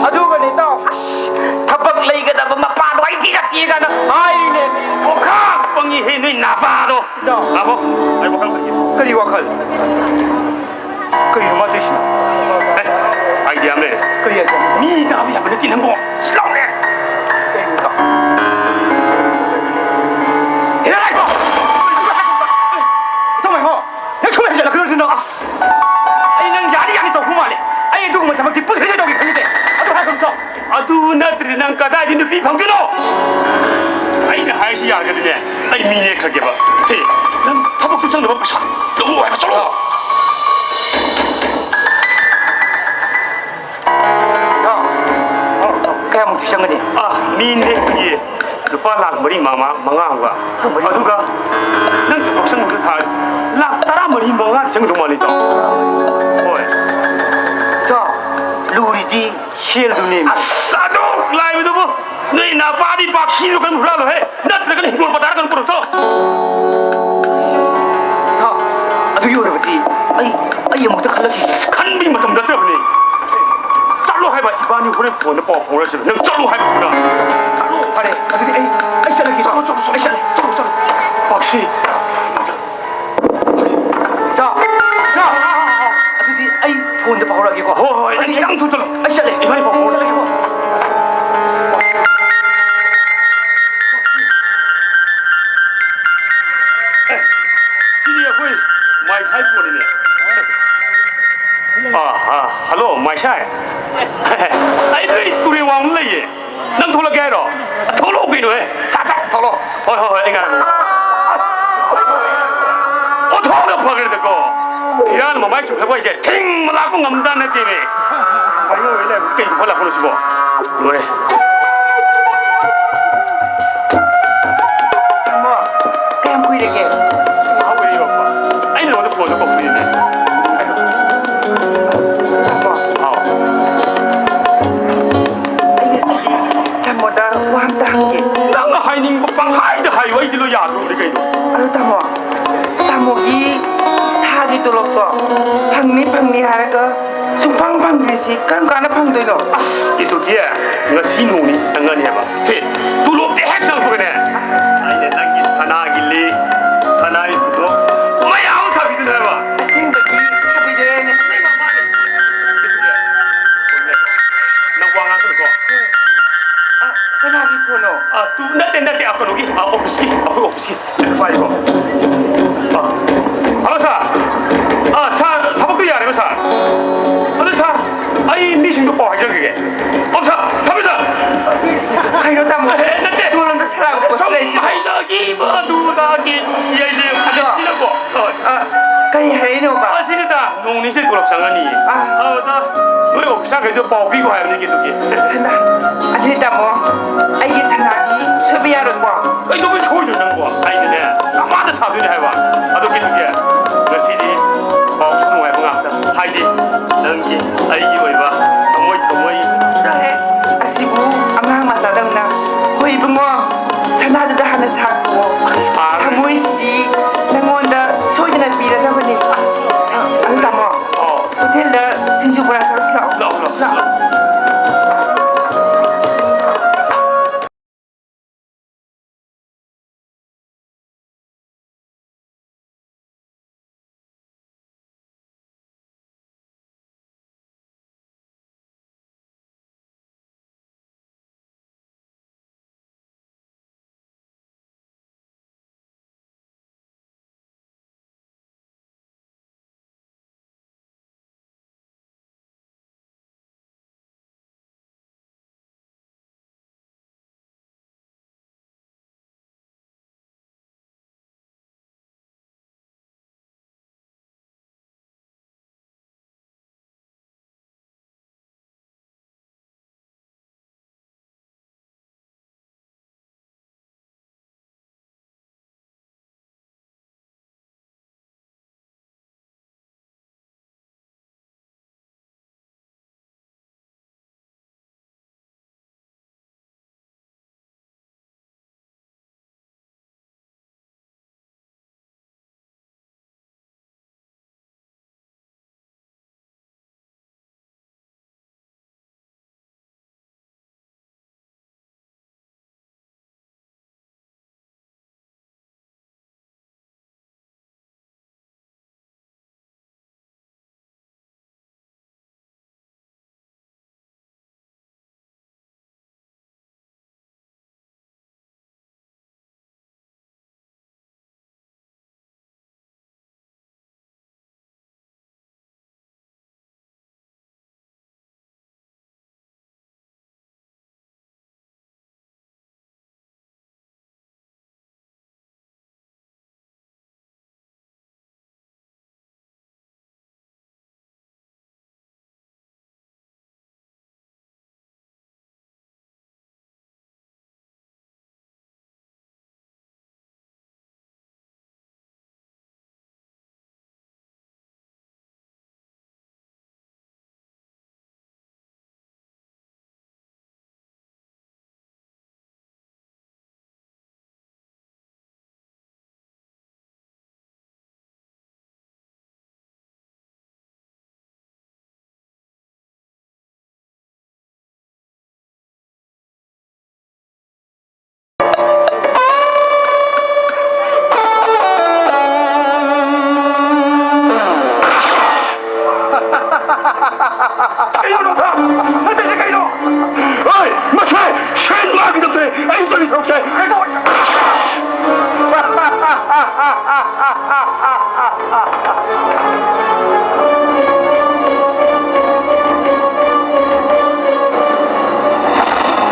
ꯑꯗꯨꯒꯅꯦ ꯏꯇꯥꯎ, ꯑꯁ, ꯊꯕꯛ ꯂꯩꯒꯗꯕ ꯃꯄꯥꯗꯣ ꯑꯩ ꯄꯤꯔꯛꯀꯦ ꯀꯥꯏꯅ ꯍꯥꯏꯔꯤꯅꯦ꯫ ꯑꯣꯈꯥꯛ ꯄꯪꯉꯤꯍꯦ ꯅꯣꯏ ꯅꯄꯥꯗꯣ꯫ ꯏꯇꯥꯎ꯫ ꯉꯥꯏꯈꯣ, ꯑꯩ ꯋꯥꯈꯜ ꯈꯟꯒꯦ꯫ ꯀꯔꯤ ꯋꯥꯈꯜ? ꯀꯩꯅꯣ ꯃꯥ ꯇꯧꯏꯁꯤꯅ? ꯑꯦ, idea ꯑꯃ ꯂꯩꯔꯦ꯫ ꯀꯔꯤ idea? ꯃꯤ ꯇꯥꯕ ꯌꯥꯕ ꯅꯠꯇꯦ ꯅꯪꯕꯣ꯫ ꯁꯤ ꯂꯥꯎꯅꯦ꯫ ꯀꯩꯅꯣ? ꯍꯦꯔꯥ ꯂꯥꯏꯀꯣ! ꯏꯊꯧ ꯂꯩꯀꯣ! ꯅꯪ ꯁꯨꯝ ꯍꯦꯟꯖꯜꯂꯛꯀꯅꯨ ꯑꯗꯨꯅ꯫ ꯑꯁ! ꯑꯩ ꯅꯪ ꯌꯥꯅꯤ ꯌꯥꯅꯤ ꯇꯧꯕ ꯃꯥꯜꯂꯦ꯫ ꯑꯩ ꯑꯗꯨꯒꯨꯝꯕ ꯊꯕꯛꯇꯤ ꯄꯨꯟꯁꯤꯗ ꯇꯧꯒꯦ ꯈꯪꯗꯦ꯫ ꯑꯗꯨ ꯍꯥꯏꯔꯛꯀꯅꯨ ꯇꯥꯎ꯫ ꯑꯗꯨ ꯅꯠꯇ꯭ꯔꯗꯤ ꯅꯪ ꯀꯗꯥꯏꯗ ꯅꯨꯄꯤ ꯐꯪꯗꯣꯏꯅꯣ? ꯑꯩꯅ ꯍꯥꯏꯔꯤꯁꯤ ꯌꯥꯔꯒꯗꯤꯅꯦ, ꯑꯩ ꯃꯤ ꯅꯦꯛꯈ꯭ꯔꯒꯦꯕ꯫ ꯍꯦ, ꯅꯪ ꯊꯕꯛꯇꯨ ꯆꯪꯅꯕ ꯄꯩꯁꯥ ꯂꯧꯔꯣ ꯍꯥꯏꯕ, ꯆꯠꯂꯣ꯫ ꯀꯌꯥꯃꯨꯛꯇꯤ ꯆꯪꯒꯅꯤ? ꯑꯥ, ꯃꯤ ꯅꯦꯛꯄꯒꯤ ꯂꯨꯄꯥ ꯂꯥꯛ ꯃꯔꯤ ꯃꯉꯥ, ꯃꯉꯥ ꯑꯃꯒ꯫ ꯑꯗꯨꯒ ꯅꯪ ꯊꯕꯛ ꯆꯪꯕꯗ ꯊꯥ ꯃꯉꯥ ꯆꯪꯒꯗꯧ ꯃꯥꯜꯂꯤ, ꯏꯇꯥꯎ꯫ ꯍꯣꯏ꯫ ꯏꯇꯥꯎ, ꯂꯨꯔꯤꯗꯤ ꯁꯦꯜꯗꯨꯅꯤ꯫ ꯑꯁ, ꯑꯗꯨ ꯂꯥꯏꯕꯗꯨꯕꯨ ꯅꯣꯏ ꯅꯄꯥꯗꯤ ꯄꯥꯛꯁꯤꯗꯣ ꯀꯩꯝ ꯍꯨꯔꯥꯜꯂꯣꯍꯦ, ꯅꯠꯇ꯭ꯔꯒꯅ ꯍꯤꯡꯒꯣꯜ ꯄꯇꯥꯔ ꯀꯩꯅꯣ ꯄꯨꯔꯛꯇꯣ꯫ ꯏꯇꯥꯎ, ꯑꯗꯨꯒꯤ ꯑꯣꯏꯔꯕꯗꯤ ꯑꯩ, ꯑꯩ ꯑꯃꯨꯛꯇ ꯈꯜꯂꯛꯈꯤꯒꯦ꯫ ꯈꯟꯕꯒꯤ ꯃꯇꯝ ꯅꯠꯇ꯭ꯔꯕꯅꯤ꯫ ꯆꯠꯂꯣ ꯍꯥꯏꯕ, ꯏꯕꯥꯅꯤ ꯍꯣꯔꯦꯟ ꯐꯣꯟꯗ ꯄꯥꯎ ꯐꯥꯎꯅꯔꯁꯤ꯫ ꯅꯪ ꯆꯠꯂꯣ ꯍꯥꯏꯕ ꯄꯨꯔꯥ꯫ ꯆꯠꯂꯣ꯫ ꯐꯔꯦ, ꯑꯗꯨꯗꯤ ꯑꯩ, ꯑꯩ ꯆꯠꯂꯒꯦ꯫ ꯆꯠꯂꯣ, ꯆꯠꯂꯣ, ꯆꯠꯂꯣ, ꯑꯩ ꯆꯠꯂꯦ꯫ ꯆꯠꯂꯣ, ꯆꯠꯂꯣ꯫ ꯄꯥꯛꯁꯤ꯫ ꯆꯥ, ꯆꯥ꯫ ꯑꯗꯨꯗꯤ ꯑꯩ ꯐꯣꯟꯗ ꯐꯥꯎꯔꯛꯑꯒꯦꯀꯣ꯫ ꯍꯣꯏ, ꯍꯣꯏ, ꯑꯗꯨꯗꯤ ꯅꯪ ꯊꯨꯅ ꯆꯠꯂꯣ꯫ ꯑꯩ ꯆꯠꯂꯦ꯫ ꯏꯕꯥꯅꯤ ꯄꯥꯎ ꯐꯥꯎꯔꯛꯑꯒꯦꯀꯣ꯫ ꯑꯦ, ꯁꯤꯗꯤ ꯑꯩꯈꯣꯏ ꯃꯥꯏꯁꯥꯏ ꯐꯣꯟꯅꯤꯅꯦ꯫ ꯑꯥ, ꯑꯥ, ꯍꯜꯂꯣ, ꯃꯥꯏꯁꯥꯏ꯫ ꯑꯩ ꯅꯣꯏ ꯇꯨꯔꯦꯜ ꯋꯥꯡꯃ ꯂꯩꯌꯦ꯫ ꯅꯪ ꯊꯣꯛꯂꯛꯀꯦ ꯍꯥꯏꯔꯣ? ꯊꯣꯛꯂꯛꯑꯣ ꯀꯩꯅꯣꯍꯦ꯫ ꯁꯠ ꯁꯠ ꯊꯣꯛꯂꯛꯑꯣ꯫ ꯍꯣꯏ, ꯍꯣꯏ, ꯍꯣꯏ, ꯑꯩ ꯉꯥꯏꯔꯝꯃꯒꯦ꯫ ꯑꯣꯟꯊꯣꯛꯅ ꯐꯈ꯭ꯔꯦꯗꯀꯣ꯫ ꯏꯔꯥꯡ ꯃꯃꯥꯏ ꯆꯨꯝꯊꯕ ꯍꯥꯏꯁꯦ ꯊꯤꯡꯕ ꯂꯥꯛꯄ ꯉꯝꯖꯥꯠ ꯅꯠꯇꯦꯅꯦ꯫ ꯀꯩꯅꯣ ꯍꯣꯏ ꯂꯩꯔꯝꯃꯤ? ꯀꯩ ꯍꯣꯏ ꯂꯥꯛꯄꯅꯣ ꯁꯤꯕꯣ? ꯂꯣꯏꯔꯦ꯫ ꯇꯥꯃꯣ, ꯀꯌꯥꯝ ꯀꯨꯏꯔꯒꯦ? ꯉꯥꯏꯍꯥꯛ ꯑꯣꯏꯔꯦ ꯌꯧꯔꯛꯄ꯫ ꯑꯩꯅ ꯅꯉꯣꯟꯗ ꯐꯣꯟꯗ ꯀꯧꯕꯅꯤꯅꯦ꯫ ꯇꯥꯃꯣ꯫ ꯑꯥꯎ꯫ ꯑꯩ ꯉꯁꯤꯗꯤ ꯇꯥꯃꯣꯗ ꯋꯥ ꯑꯝꯇ ꯍꯪꯒꯦ꯫ ꯅꯪꯅ ꯍꯥꯏꯅꯤꯡꯕ ꯄꯪꯍꯥꯏꯗ ꯍꯥꯏꯌꯨ, ꯑꯩꯗꯤ ꯂꯣꯏ ꯌꯥꯗꯧꯔꯤ ꯀꯩꯅꯣ꯫ ꯑꯗꯣ ꯇꯥꯃꯣ, ꯇꯥꯃꯣꯒꯤ ꯊꯥꯒꯤ ꯇꯣꯂꯣꯞꯇꯣ ꯐꯪꯅꯤ ꯐꯪꯅꯤ ꯍꯥꯏꯔꯒ ꯁꯨꯡꯐꯪ ꯐꯪꯗ꯭ꯔꯤꯁꯤ ꯀꯔꯝ ꯀꯥꯟꯗ ꯐꯪꯗꯣꯏꯅꯣ? ꯑꯁ, ꯀꯦꯇꯨꯀꯤ, ꯉꯁꯤ ꯅꯣꯡ ꯅꯤꯅꯤ ꯆꯪꯉꯅꯦꯕ꯫ ꯁꯦ, ꯇꯣꯂꯣꯞꯇꯤ ꯍꯦꯛ ꯆꯪꯉꯛꯄꯒꯅꯦ, ꯑꯩꯅ ꯅꯪꯒꯤ ꯁꯅꯥꯒꯤ ꯂꯤꯛ, ꯁꯅꯥꯒꯤ ꯈꯨꯗꯣꯞ ꯃꯌꯥꯝ ꯑꯃ ꯁꯥꯕꯤꯗꯣꯏꯅꯦ ꯍꯥꯏꯕ꯫ ꯑꯁꯦꯡꯕꯒꯤ ꯁꯥꯕꯤꯗꯣꯏꯅꯦ? ꯑꯁꯦꯡꯕ ꯃꯥꯅꯦ꯫ ꯀꯦꯇꯨꯀꯤ, ꯅꯪ ꯋꯥ ꯉꯥꯡꯒꯅꯨꯀꯣ꯫ ꯑ, ꯀꯅꯥꯒꯤ ꯐꯣꯟꯅꯣ? ꯑ, ꯇꯨ, ꯅꯠꯇꯦ, ꯅꯠꯇꯦ, ꯑ, ꯀꯩꯅꯣꯒꯤ, ꯑ, ꯑꯣꯐꯤꯁꯀꯤ, ꯑꯩꯈꯣꯏ ꯑꯣꯐꯤꯁꯀꯤ꯫ ꯄꯥꯏꯌꯨꯀꯣ꯫ ꯑ, ꯍꯜꯂꯣ, ꯁꯥꯔ꯫ ꯑ, ꯁꯥꯔ, ꯊꯕꯛꯇꯨ ꯌꯥꯔꯦꯕ, ꯁꯥꯔ꯫ ꯑꯗꯨ, ꯁꯥꯔ, ꯑꯩ ꯃꯤꯁꯤꯡꯗꯣ ꯄꯥꯎ ꯍꯥꯏꯖꯔꯛꯈꯤꯒꯦ꯫ ꯑꯣ, ꯁꯥꯔ, ꯊꯝꯃꯦ, ꯁꯥꯔ꯫ ꯀꯩꯅꯣ, ꯇꯥꯃꯣ? ꯑꯦ, ꯅꯠꯇꯦ꯫ ꯇꯣꯂꯣꯞꯇ ꯁꯥꯔꯒ ꯁꯨꯝ ꯄꯣꯠꯁꯨ ꯂꯩꯇꯦ꯫ ꯍꯥꯏꯅꯈꯤꯕ ꯑꯗꯨꯗꯒꯤ ꯑꯩꯁꯦ ꯑꯗꯣ, ꯁꯤꯅꯀꯣ꯫ ꯍꯣꯏ꯫ ꯑ, ꯀꯔꯤ ꯍꯥꯏꯔꯛꯏꯅꯣꯕ? ꯑꯁꯤꯅꯤꯗ, ꯅꯣꯡ ꯅꯤꯁꯤ ꯇꯣꯂꯣꯞ ꯆꯪꯉꯅꯤ꯫ ꯑ꯫ ꯑꯗꯨꯗ ꯅꯣꯏ ꯑꯣꯐꯤꯁꯥꯔꯈꯩꯗꯣ ꯄꯥꯎ ꯄꯤꯈꯣ ꯍꯥꯏꯕꯅꯤ, ꯀꯦꯇꯨꯀꯤ꯫ ꯍꯩꯃꯥ, ꯑꯗꯨꯗꯤ ꯇꯥꯃꯣ, ꯑꯩꯒꯤ ꯁꯅꯥꯗꯤ ꯁꯣꯏꯕ ꯌꯥꯔꯣꯏꯀꯣ? ꯀꯩꯗꯧꯕꯩ ꯁꯣꯏꯗꯣꯏꯅꯣ ꯅꯪꯕꯣ? ꯑꯩꯅꯅꯦ, ꯅꯃꯥꯗ ꯁꯥꯗꯣꯏꯅꯦ ꯍꯥꯏꯕ꯫ ꯑꯗꯣ ꯀꯦꯇꯨꯀꯤ, ꯉꯁꯤꯗꯤ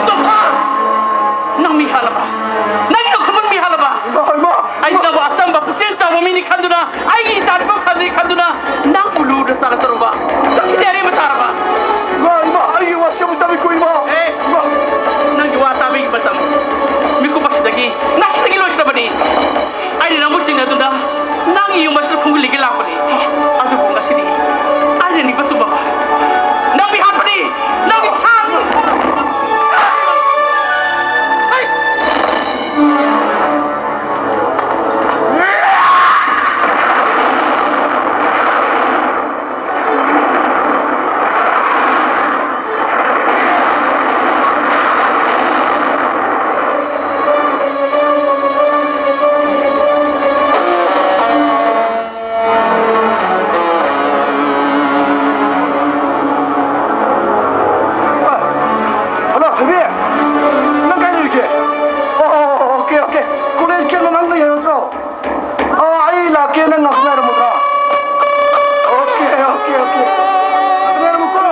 ꯇꯣꯝꯊꯥ! ꯅꯪ ꯃꯤ ꯍꯥꯠꯂꯕ? ꯅꯪꯒꯤ ꯂꯧꯈꯨꯝꯕꯨ ꯃꯤ ꯍꯥꯠꯂꯕ? ꯏꯃꯥ, ꯏꯃꯥ! ꯑꯩ ꯅꯪꯕꯨ ꯑꯆꯝꯕ ꯄꯨꯛꯆꯦꯜ ꯆꯥꯎꯕ ꯃꯤꯅꯤ ꯈꯟꯗꯨꯅ, ꯑꯩꯒꯤ ꯏꯆꯥꯅꯤꯐꯥꯎ ꯈꯟꯅꯤ ꯈꯟꯗꯨꯅ, ꯅꯪꯕꯨ ꯂꯨꯗ ꯆꯥꯔꯛꯇꯧꯔꯕ? ꯅꯪꯁꯤꯗꯤ ꯑꯔꯦꯝꯕ ꯇꯥꯔꯕ? ꯏꯃꯥ, ꯏꯃꯥ! ꯑꯩꯒꯤ ꯋꯥꯁꯦ ꯑꯃꯨꯛ ꯇꯥꯕꯤꯈꯣ, ꯏꯃꯥ! ꯑꯦ! ꯏꯃꯥ! ꯅꯪꯒꯤ ꯋꯥ ꯇꯥꯕꯒꯤ ꯃꯇꯝ ꯃꯤꯀꯨꯞ ꯑꯁꯤꯗꯒꯤ, ꯉꯁꯤꯗꯒꯤ ꯂꯣꯏꯈ꯭ꯔꯕꯅꯤ꯫ ꯑꯩꯅ ꯅꯪꯕꯨ ꯆꯤꯡꯅꯗꯨꯅ ꯅꯪꯒꯤ ꯌꯨꯝ ꯑꯁꯤꯗ ꯈꯣꯡꯒꯨꯜ ꯂꯤꯒꯦ ꯂꯥꯛꯄꯅꯤ꯫ ꯑꯗꯨꯕꯨ ꯉꯁꯤꯗꯤ ꯑꯩꯅ ꯅꯤꯡꯕ ꯆꯨꯝꯃꯕ꯫ ꯅꯪ ꯃꯤꯍꯥꯠꯄꯅꯤ! ꯅꯪ ꯃꯤꯍꯥꯠ! ꯍꯜꯂꯣ, ꯊꯣꯏꯕꯤ! ꯅꯪ ꯀꯥꯏ ꯂꯩꯔꯤꯒꯦ? ꯑꯣ, ꯑꯣ, ꯑꯣ, ꯑꯣꯀꯦ, ꯑꯣꯀꯦ꯫ ꯀꯣꯂꯦꯖ ꯒꯦꯠ ꯃꯅꯥꯛ ꯂꯩ ꯍꯥꯏꯕ ꯅꯠꯇ꯭ꯔꯣ? ꯑꯣ, ꯑꯩ ꯂꯥꯛꯀꯦ, ꯅꯪ ꯉꯥꯏꯍꯥꯛ ꯉꯥꯏꯔꯝꯃꯨꯗ꯭ꯔꯥ? Okay, okay, okay. ꯉꯥꯏꯔꯝꯃꯨꯀꯣ꯫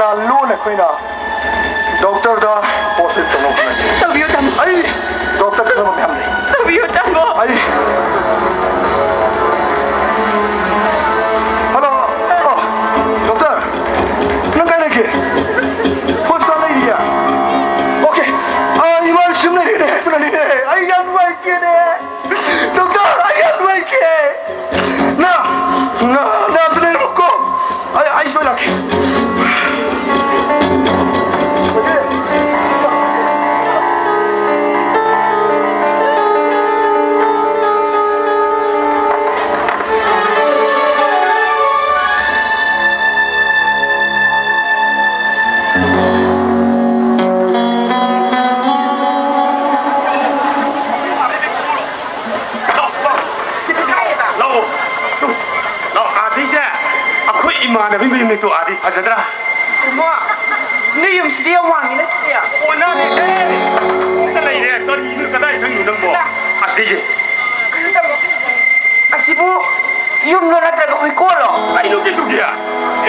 ꯂꯣꯟꯅ ꯑꯩꯈꯣꯏꯅ ꯗꯣꯛꯇꯔꯗ ꯄꯣꯁꯇꯤꯡ ꯇꯧꯅꯕ ꯍꯣꯠꯅꯁꯤ꯫ ꯇꯧꯕꯤꯌꯨ, ꯇꯥꯃꯣ꯫ ꯑꯩ ꯗꯣꯛꯇꯔ ꯈꯪꯅꯕ ꯃꯌꯥꯝ ꯂꯩ꯫ ꯇꯧꯕꯤꯌꯨ, ꯇꯥꯃꯣ꯫ ꯑꯩ, ꯍꯜꯂꯣ꯫ ꯑ, ꯗꯣꯛꯇꯔ, ꯅꯪ ꯀꯥꯏ ꯂꯩꯒꯦ? ꯍꯣꯁꯄꯤꯇꯥꯜ ꯂꯩꯔꯤꯌꯦ? ꯑꯣꯀꯦ꯫ ꯑ, ꯏꯃꯥ ꯁꯨꯝ ꯂꯩꯔꯦꯅꯦ, ꯑꯗꯨꯅꯅꯤꯅꯦ꯫ ꯑꯩ ꯌꯥꯝ ꯅꯨꯡꯉꯥꯏꯇꯦꯅꯦ꯫ ꯗꯣꯛꯇꯔ, ꯑꯩ ꯌꯥꯝ ꯅꯨꯡꯉꯥꯏꯇꯦ꯫ ꯅ, ꯅ, ꯅ, ꯑꯗꯨ ꯂꯩꯔꯝꯃꯨꯀꯣ꯫ ꯑꯩ, ꯑꯩ ꯁꯣꯏ ꯂꯥꯛꯀꯦ꯫ ꯂꯥꯛꯑꯣ꯫ ꯂꯥꯛꯑꯣ, ꯑꯥꯗꯩꯁꯦ ꯑꯩꯈꯣꯏ ꯏꯃꯥꯟꯅꯕꯤ ꯃꯌꯨꯝꯅꯤꯗꯣ, ꯑꯥꯗꯤ ꯐꯖꯗ꯭ꯔꯥ? ꯇꯥꯃꯣ, ꯅꯣꯏ ꯌꯨꯝꯁꯤꯗꯤ ꯌꯥꯝ ꯋꯥꯡꯉꯤꯅ ꯁꯤꯗꯤ꯫ ꯑꯣꯟꯅꯔꯦ, ꯑꯦ, ꯑꯝꯇ ꯂꯩꯔꯦ꯫ ꯀꯔꯤꯅꯣ, ꯀꯗꯥꯏ ꯆꯪꯉꯤꯅꯣ ꯅꯪꯕꯣ? ꯑꯁꯤꯁꯦ꯫ ꯀꯩꯅꯣ ꯇꯥꯃꯣ, ꯑꯁꯤꯕꯨ ꯌꯨꯝꯂꯣ ꯅꯠꯇ꯭ꯔꯒ ꯍꯨꯏꯀꯣꯜꯂꯣ? ꯀꯩꯅꯣ ꯀꯩꯗꯧꯒꯦ?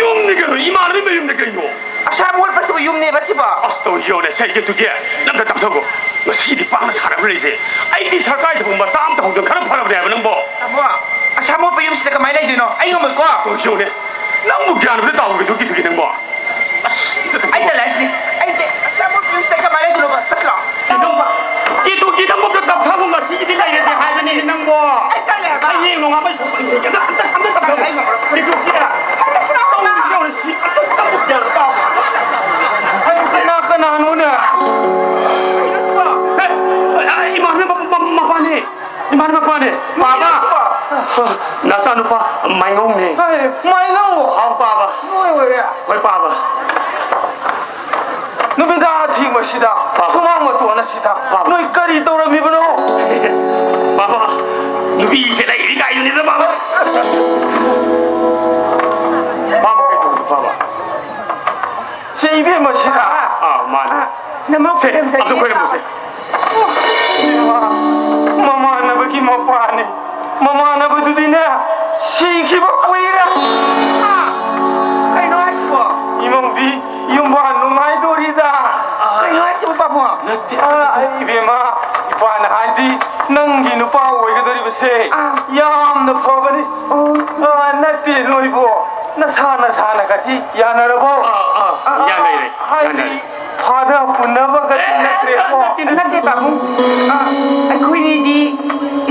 ꯌꯨꯝꯅꯤ ꯀꯩꯅꯣ, ꯏꯃꯥꯟꯅꯕꯤ ꯃꯌꯨꯝꯅꯤ ꯀꯩꯅꯣ꯫ ꯑꯁꯥꯝ ꯑꯣꯠꯄꯁꯤꯕꯨ ꯌꯨꯝꯅꯦꯕ ꯁꯤꯕꯣ? ꯑꯁ, ꯇꯧꯔꯤꯁꯤ ꯌꯦꯡꯉꯨꯅꯦ, ꯁꯦ, ꯀꯦꯇꯨꯀꯤ, ꯅꯪ ꯑꯝꯇ ꯇꯥꯟꯊꯣꯛꯈꯣ꯫ ꯉꯁꯤꯗꯤ ꯄꯥꯛꯅ ꯁꯥꯟꯅꯕ ꯂꯩꯁꯦ꯫ ꯑꯩꯗꯤ ꯁꯔꯀꯥꯔꯒꯤ ꯊꯕꯛ ꯃꯆꯥ ꯑꯝ ꯇꯧꯍꯧꯗꯅ ꯈꯔ ꯐꯔꯕꯅꯦ ꯍꯥꯏꯕ ꯅꯪꯕꯣ꯫ ꯇꯥꯃꯣ, ꯑꯁꯥꯝ ꯑꯣꯠꯄ ꯌꯨꯝꯁꯤꯗ ꯀꯃꯥꯏꯅ ꯂꯩꯗꯣꯏꯅꯣ? ꯑꯩ ꯉꯝꯃꯣꯏꯀꯣ꯫ ꯇꯧꯔꯤꯁꯤ ꯌꯦꯡꯉꯨꯅꯦ, ꯅꯪꯕꯨ ꯒ꯭ꯌꯥꯟ ꯑꯝꯇ ꯇꯥꯎꯕ ꯀꯩꯗꯧ ꯀꯦꯇꯨꯀꯤ ꯅꯪꯕꯣ? ꯑꯁ, ꯑꯩ ꯇꯜꯂꯦ ꯍꯥꯏꯁꯤꯅꯤ꯫ ꯑꯩꯁꯦ ꯑꯁꯥꯝ ꯑꯣꯠꯄ ꯌꯨꯝꯁꯤꯗ ꯀꯃꯥꯏꯅ ꯂꯩꯗꯣꯏꯅꯣꯕ? ꯆꯠꯁꯤꯔꯣ? ꯀꯦꯇꯨꯀꯤ, ꯅꯪꯕꯨ ꯑꯝꯇ ꯇꯞꯊꯈꯣ, ꯉꯁꯤꯒꯤꯗꯤ ꯂꯩꯔꯒꯦ ꯍꯥꯏꯕꯅꯤ ꯅꯪꯕꯣ꯫ ꯑꯩ ꯇꯜꯂꯦ ꯍꯥꯏꯕ꯫ ꯍꯌꯦꯡ ꯅꯣꯡꯉꯥꯟꯕꯩ ꯊꯣꯛꯄ ꯌꯦꯡꯒꯦ꯫ ꯑꯝꯇ, ꯑꯝꯇ, ꯑꯝꯇ ꯇꯞꯊꯈꯣ꯫ ꯀꯦꯇꯨꯀꯤ꯫ ꯇꯧꯔꯤꯁꯤ ꯌꯦꯡꯉꯨꯅꯦ, ꯁꯤ ꯑꯝꯇ ꯇꯞꯊꯈꯣ꯫ ꯀꯅꯥ ꯀꯅꯥꯅꯣꯅꯦ? ꯑꯦ, ꯏꯃꯥꯟꯅꯕ ꯃ-, ꯃ-, ꯃꯄꯥꯅꯦ꯫ ꯏꯃꯥꯟꯅꯕ ꯃꯄꯥꯅꯦ꯫ ꯄꯥꯕ꯫ ꯅꯆꯥꯅꯨꯄꯥ ꯃꯥꯏꯉꯧꯅꯦ꯫ ꯑꯦ, ꯃꯥꯏꯉꯧ? ꯍꯥꯎ, ꯄꯥꯕ꯫ ꯅꯣꯏ ꯑꯣꯏꯔꯦ? ꯍꯣꯏ, ꯄꯥꯕ꯫ ꯅꯨꯃꯤꯗꯥꯡ ꯑꯊꯦꯡꯕꯁꯤꯗ, ꯄꯥꯕ꯫ ꯁꯨꯃꯥꯡ ꯃꯇꯣꯟ ꯑꯁꯤꯗ, ꯄꯥꯕ꯫ ꯅꯣꯏ ꯀꯔꯤ ꯇꯧꯔꯝꯃꯤꯕꯅꯣ? ꯄꯥꯕ, ꯅꯨꯄꯤꯁꯦ ꯂꯩꯔꯤ ꯀꯥꯏꯗꯨꯅꯤꯗ, ꯄꯥꯕ꯫ ꯄꯥꯕ, ꯀꯩꯗꯧꯔꯤꯅꯣ, ꯄꯥꯕ? ꯁꯤ ꯏꯕꯦꯝꯃꯁꯤꯔ? ꯑꯥ, ꯃꯥꯅꯦ꯫ ꯅꯃꯧ ꯁꯦ, ꯈꯣꯏꯔꯝꯖꯔꯤ꯫ ꯑꯝꯇ ꯈꯣꯏꯔꯝꯃꯨꯁꯦ꯫ ꯏꯃꯥ, ꯃꯃꯥꯟꯅꯕꯒꯤ ꯃꯄꯥꯅꯤ꯫ ꯃꯃꯥꯟꯅꯕꯗꯨꯗꯤꯅꯦ, ꯁꯤꯈꯤꯕ ꯀꯨꯏꯔꯦ꯫ ꯍꯥ? ꯀꯩꯅꯣ ꯍꯥꯏꯁꯤꯕꯣ? ꯏꯃꯧꯗꯤ ꯑꯥ, ꯑꯩ ꯏꯕꯦꯝꯃ, ꯏꯄꯥꯅ ꯍꯥꯏꯗꯤ ꯅꯪꯒꯤ ꯅꯨꯄꯥ ꯑꯣꯏꯒꯗꯧꯔꯤꯕꯁꯦ ꯑꯥ꯫ ꯌꯥꯝꯅ ꯐꯕꯅꯤ꯫ ꯑꯣ꯫ ꯑꯥ, ꯅꯠꯇꯦ ꯅꯣꯏꯕꯨ, ꯅꯁꯥ ꯅꯁꯥꯅꯒꯗꯤ ꯌꯥꯅꯔꯕꯣ? ꯑꯥ, ꯑꯥ, ꯑꯥ, ꯌꯥꯅꯔꯦ, ꯍꯥꯏꯗꯤ ꯌꯥꯅꯔꯦ꯫ ꯐꯥꯗ ꯄꯨꯅꯕꯒꯗꯤ ꯑꯦ, ꯅꯠꯇ꯭ꯔꯦꯀꯣ? ꯅꯠꯇꯦ, ꯄꯥꯕꯨꯡ꯫ ꯑꯥ, ꯑꯩꯈꯣꯏꯅꯤꯗꯤ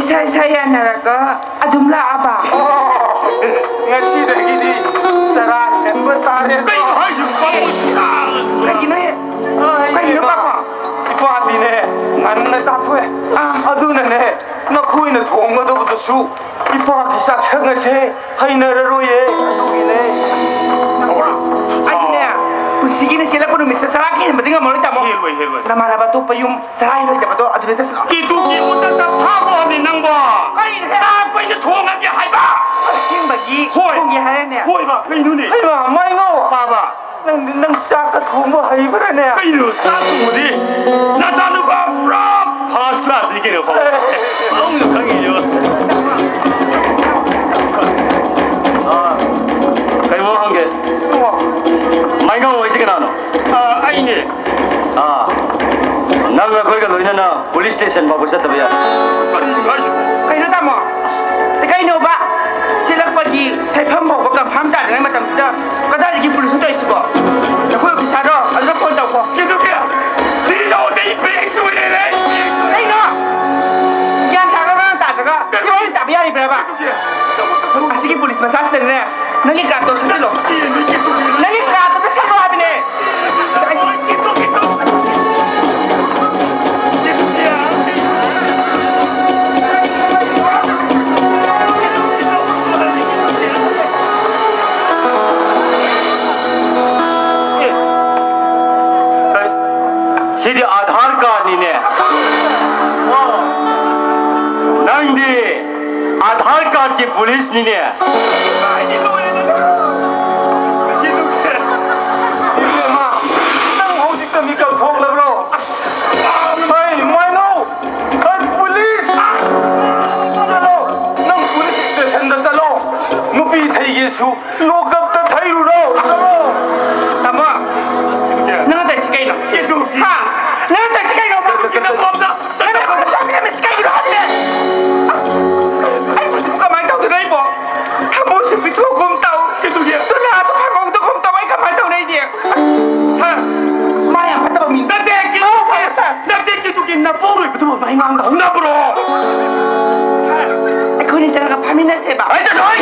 ꯏꯁꯥ ꯏꯁꯥ ꯌꯥꯅꯔꯒ ꯑꯗꯨꯝ ꯂꯥꯛꯑꯕ꯫ ꯑꯣ, ꯉꯁꯤꯗꯒꯤꯗꯤ ꯆꯔꯥ ꯍꯦꯟꯕ ꯇꯥꯔꯦ꯫ ꯀꯩꯅꯣ ꯍꯥꯏꯁꯤꯕꯣ, ꯄꯥꯕꯨꯡ? ꯀꯩꯒꯤꯅꯣ ꯍꯦ? ꯑꯥ, ꯀꯩꯒꯤꯅꯣ, ꯏꯕꯦꯝꯃ, ꯄꯥꯕꯨꯡ? ꯏꯄꯥꯗꯤꯅꯦ, ꯉꯟꯅ ꯆꯥꯊꯣꯛꯑꯦ꯫ ꯑꯥ꯫ ꯑꯗꯨꯅꯅꯦ, ꯅꯈꯣꯏꯅ ꯊꯣꯡꯒꯗꯧꯕꯗꯨꯁꯨ ꯏꯄꯥꯒꯤ ꯆꯥꯛꯁꯪ ꯑꯁꯦ ꯍꯩꯅꯔꯔꯣꯏꯌꯦ, ꯑꯗꯨꯒꯤꯅꯦ꯫ ꯑꯩꯗꯤꯅꯦ, ꯄꯨꯟꯁꯤꯒꯤꯅꯦ ꯆꯦꯜꯂꯛꯄ ꯅꯨꯃꯤꯠꯁꯤꯗ ꯆꯔꯥ ꯍꯦꯟꯕꯗꯤ ꯉꯝꯃꯔꯣꯏ, ꯇꯥꯃꯣ꯫ ꯍꯦꯜꯂꯣꯏ, ꯍꯦꯜꯂꯣꯏ꯫ ꯅꯃꯥꯟꯅꯕ ꯑꯇꯣꯞꯄ ꯌꯨꯝ ꯆꯔꯥ ꯍꯦꯜꯂꯣꯏꯗꯕꯗꯣ ꯑꯗꯨꯗ ꯆꯠꯁꯤ ꯂꯥꯛꯑꯣ꯫ ꯀꯤꯇꯨ ꯀꯤꯃꯨꯛꯇ ꯇꯞꯊꯥꯕ ꯋꯥꯅꯤ ꯅꯪꯕꯣ꯫ ꯀꯩꯅꯣ ꯍꯦ? ꯆꯥꯛ ꯑꯩꯈꯣꯏꯅ ꯊꯣꯡꯉꯒꯦ ꯍꯥꯏꯕ꯫ ꯑꯁꯦꯡꯕꯒꯤ ꯍꯣꯏ꯫ ꯊꯣꯡꯒꯦ ꯍꯥꯏꯔꯅꯦ? ꯍꯣꯏꯕ, ꯀꯩꯅꯣꯅꯦ? ꯍꯩꯃꯥ, ꯃꯥꯏꯉꯣ! ꯄꯥꯕ꯫ ꯅꯪꯗꯤ ꯅꯪ ꯆꯥꯛꯀ ꯊꯣꯡꯕ ꯍꯩꯕ꯭ꯔꯥꯅꯦ? ꯀꯩꯅꯣ ꯆꯥꯛ ꯊꯣꯡꯕꯗꯤ? ꯅꯆꯥꯅꯨꯄꯥ ꯄꯨꯔꯥ first class ꯅꯤ ꯀꯩꯅꯣ, ꯄꯥꯕ꯫ ꯑꯦ꯫ ꯄꯥꯕꯨꯡꯁꯨ ꯈꯪꯉꯤꯅꯦꯕ꯫ ꯑꯥ, ꯀꯩꯅꯣ ꯍꯪꯒꯦ? ꯑꯣ꯫ ꯃꯥꯏꯉꯣ ꯍꯥꯏꯁꯤ ꯀꯅꯥꯅꯣ? ꯑꯥ, ꯑꯩꯅꯦ꯫ ꯑꯥ, ꯅꯪ ꯑꯩꯈꯣꯏꯒ ꯂꯣꯏꯅꯅ police station ꯐꯥꯎꯕ ꯆꯠꯇꯕ ꯌꯥꯏ꯫ ꯀꯔꯤꯅꯣ ꯍꯥꯏꯁꯤꯕꯣ? ꯀꯩꯅꯣ ꯇꯥꯃꯣ? ꯀꯩꯅꯣꯕ? ꯆꯦꯜꯂꯛꯄꯒꯤ ꯍꯥꯏꯐꯝ ꯐꯥꯎꯕ confirm ꯇꯥꯗ꯭ꯔꯤꯉꯩ ꯃꯇꯝꯁꯤꯗ ꯀꯗꯥꯏꯗꯒꯤ police ꯅꯣ ꯇꯧꯔꯤꯁꯤꯕꯣ? ꯅꯈꯣꯏ officer ꯗꯣ ꯑꯗꯨꯗ phone ꯇꯧꯀꯣ꯫ ꯀꯩꯗꯧꯒꯦ? ꯁꯤ ꯌꯧꯔꯗꯤ ꯕ꯭ꯔꯦꯛ ꯇꯨꯔꯦꯅꯦ꯫ ꯀꯩꯅꯣ? ꯒ꯭ꯌꯥꯟ ꯇꯥꯕ꯭ꯔꯥ ꯅꯪ ꯇꯥꯗ꯭ꯔꯒ? ꯁꯤ ꯋꯥꯔꯤ ꯇꯥꯕ ꯌꯥꯔꯤꯕ꯭ꯔꯕ? ꯑꯁꯤꯒꯤ police ꯃꯆꯥꯁꯤꯗꯅꯦ, ꯅꯪꯒꯤ card ꯇꯣ ꯁꯠꯆꯤꯜꯂꯣ꯫ ꯅꯪꯒꯤ card ꯇꯣ ꯁꯠꯂꯣ ꯍꯥꯏꯕꯅꯦ꯫ ꯁꯤꯗꯤ ꯑꯥꯙꯥꯔ card ꯅꯤꯅꯦ꯫ ꯅꯪꯗꯤ ꯑꯥꯙꯥꯔ card ꯀꯤ police ꯅꯤꯅꯦ꯫ ꯏꯕꯦꯝꯃ, ꯅꯪ ꯍꯧꯖꯤꯛꯇ ꯃꯤꯀꯞ ꯊꯣꯛꯂꯕ꯭ꯔꯣ? ꯍꯩ, ꯃꯣꯏꯅꯧ! ꯍꯩ, police! ꯆꯠꯂꯣ! ꯅꯪ police station ꯗ ꯆꯠꯂꯣ! ꯅꯨꯄꯤ ꯊꯩꯒꯦꯁꯨ lock up ꯇ ꯊꯩꯔꯨꯔꯣ! ꯆꯠꯂꯣ! ꯇꯥꯃꯣ, ꯅꯪ ꯇꯧꯔꯤꯁꯤ ꯀꯩꯅꯣ? ꯍꯥ? ꯅꯪ ꯇꯧꯔꯤꯁꯤ ꯆꯠꯂꯒ ꯐꯝꯃꯤꯟꯅꯁꯦꯕ꯫ ꯑꯩ ꯆꯠꯂꯣꯏ!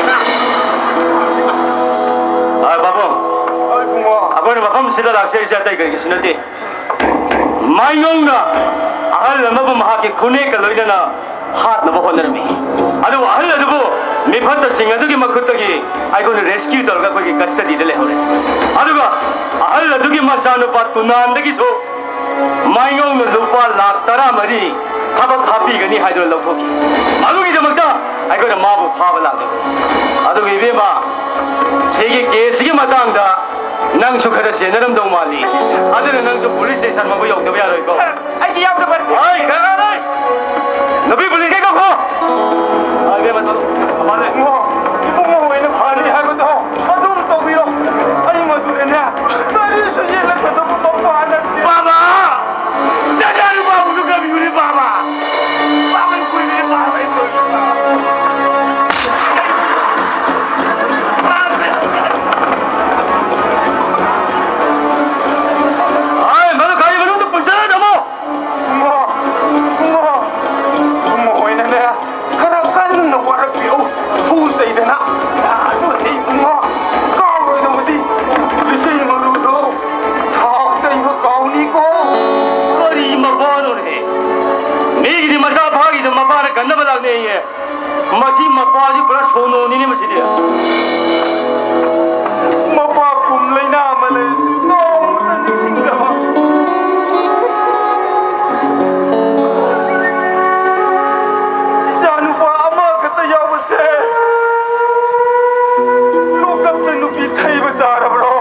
ꯑ, ꯄꯥꯕꯨꯡ, ꯍꯣꯏ, ꯏꯕꯨꯡꯉꯣ꯫ ꯑꯩꯈꯣꯏꯅ ꯃꯐꯝꯁꯤꯗ ꯂꯥꯛꯆꯔꯤꯁꯦ ꯑꯇꯩ ꯀꯔꯤꯒꯤꯁꯨ ꯅꯠꯇꯦ꯫ ꯃꯥꯏꯉꯧꯅ ꯑꯍꯜ ꯑꯃꯕꯨ ꯃꯍꯥꯛꯀꯤ ꯈꯨꯅꯦꯛꯀ ꯂꯣꯏꯅꯅ ꯍꯥꯠꯅꯕ ꯍꯣꯠꯅꯔꯝꯃꯤ꯫ ꯑꯗꯨꯕꯨ ꯑꯍꯜ ꯑꯗꯨꯕꯨ ꯃꯤꯐꯠꯇꯁꯤꯡ ꯑꯗꯨꯒꯤ ꯃꯈꯨꯠꯇꯒꯤ ꯑꯩꯈꯣꯏꯅ rescue ꯇꯧꯔꯒ ꯑꯩꯈꯣꯏꯒꯤ custody ꯗ ꯂꯩꯍꯧꯔꯦ꯫ ꯑꯗꯨꯒ ꯑꯍꯜ ꯑꯗꯨꯒꯤ ꯃꯆꯥꯅꯨꯄꯥ ꯇꯨꯅꯥꯟꯗꯒꯤꯁꯨ ꯃꯥꯏꯉꯧꯅ ꯂꯨꯄꯥ ꯂꯥꯈ ꯇꯔꯥꯃꯔꯤ ꯊꯕꯛ ꯍꯥꯞꯄꯤꯒꯅꯤ ꯍꯥꯏꯗꯨꯅ ꯂꯧꯊꯣꯛꯈꯤ꯫ ꯃꯗꯨꯒꯤꯗꯃꯛꯇ ꯑꯩꯈꯣꯏꯅ ꯃꯥꯕꯨ ꯐꯥꯕ ꯂꯥꯛꯂꯤꯕꯅꯤ꯫ ꯑꯗꯨꯒ ꯏꯕꯦꯝꯃ, ꯁꯤꯒꯤ case ꯁꯤꯒꯤ ꯃꯇꯥꯡꯗ ꯅꯪꯁꯨ ꯈꯔ ꯆꯦꯟꯅꯔꯝꯗꯧ ꯃꯥꯜꯂꯤ꯫ ꯑꯗꯨꯅ ꯅꯪꯁꯨ police station ꯐꯥꯎꯕ ꯌꯧꯗꯕ ꯌꯥꯔꯣꯏꯀꯣ꯫ ꯑꯩꯗꯤ ꯌꯥꯎꯗꯕ ꯁꯦ꯫ ꯍꯣꯏ, ꯈꯔ ꯈꯔ ꯂꯩ꯫ ꯅꯨꯄꯤ police ꯀꯩ ꯀꯧꯈꯣ꯫ ꯍꯣꯏ, ꯏꯕꯦꯝꯃ, ꯊꯣꯛꯂꯛꯑꯣ꯫ ꯃꯥꯅꯦ꯫ ꯏꯕꯨꯡꯉꯣ, ꯏꯕꯨꯡꯉꯣ ꯍꯣꯏꯅ ꯐꯅꯤ ꯍꯥꯏꯕꯗꯣ ꯑꯗꯨꯝ ꯇꯧꯕꯤꯔꯣ꯫ ꯑꯩ ꯃꯗꯨꯗꯅꯦ ꯀꯔꯤꯁꯨ ꯌꯦꯠꯂꯛꯀꯗꯕ ꯃꯄꯥ ꯅꯠꯇꯦ꯫ ꯕꯥꯕꯥ! ꯅꯆꯥꯅꯨꯄꯥꯕꯨꯁꯨ ꯀꯕꯤꯌꯨꯅꯦ, ꯕꯥꯕꯥ! ꯕꯥꯕꯥ, ꯀꯨꯏꯔꯦ, ꯕꯥꯕꯥ, ꯏꯕꯨꯡꯉꯣ꯫ ꯍꯥꯏ, ꯃꯗꯨ ꯒꯥꯔꯤ ꯃꯅꯨꯡꯗ ꯄꯨꯟꯁꯤꯜꯂ ꯊꯝꯃꯣ꯫ ꯏꯕꯨꯡꯉꯣ, ꯏꯕꯨꯡꯉꯣ, ꯏꯕꯨꯡꯉꯣ ꯍꯣꯏꯅꯅꯦ ꯈꯔ ꯀꯟꯅ ꯋꯥꯔꯛꯄꯤꯔꯛꯎ꯫ ꯐꯨ ꯆꯩꯗꯅ꯫ ꯑꯗꯨ ꯏꯕꯨꯡꯉꯣ, ꯀꯥꯎꯔꯣꯏꯗꯧꯕꯗꯤ ꯂꯤꯆꯩ ꯃꯔꯨꯗꯣ ꯊꯥꯎ ꯇꯩꯕ ꯀꯥꯎꯅꯤꯀꯣ꯫ ꯀꯔꯤ ꯃꯄꯥꯅꯣꯅꯦ? ꯃꯤꯒꯤꯗꯤ ꯃꯆꯥ ꯐꯥꯈꯤꯗ ꯃꯄꯥꯅ ꯀꯟꯅꯕ ꯂꯥꯛꯅꯩꯌꯦ꯫ ꯃꯁꯤ ꯃꯄꯥꯁꯤ ꯄꯨꯔꯥ ꯁꯣꯅꯣꯅꯤꯅꯦ ꯃꯁꯤꯗꯤ꯫ ꯃꯄꯥ ꯀꯨꯝ ꯂꯩꯅꯥ ꯑꯃ ꯂꯩꯔꯁꯨ ꯅꯣꯡꯃꯇ ꯅꯤꯡꯁꯤꯡꯗꯕ꯫ ꯏꯆꯥ ꯅꯨꯄꯥ ꯑꯃꯈꯛꯇ ꯌꯥꯎꯕꯁꯦ ꯂꯣꯀꯞꯇ ꯅꯨꯄꯤ ꯊꯩꯕ ꯇꯥꯔꯕ꯭ꯔꯣ?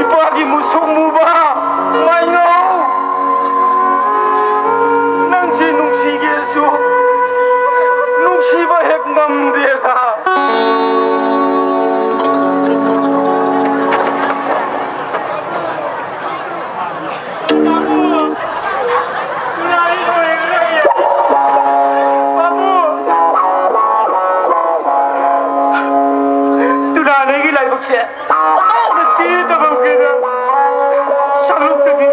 ꯏꯄꯥꯒꯤ ꯃꯨꯁꯨꯛ ꯃꯨꯕ ꯃꯥꯏꯅꯧ, ꯅꯪꯁꯤ ꯅꯨꯡꯁꯤꯒꯦꯁꯨ ꯅꯨꯡꯁꯤꯕ ꯍꯦꯛ ꯉꯝꯗꯦꯗ꯫ ꯇꯨꯅꯥꯅꯦꯒꯤ ꯂꯥꯏꯕꯛꯁꯦ ꯄꯪꯇꯧꯗ ꯇꯦ ꯇꯧꯔꯝꯒꯦꯗ꯫ ꯁꯪꯂꯨꯞꯇꯒꯤ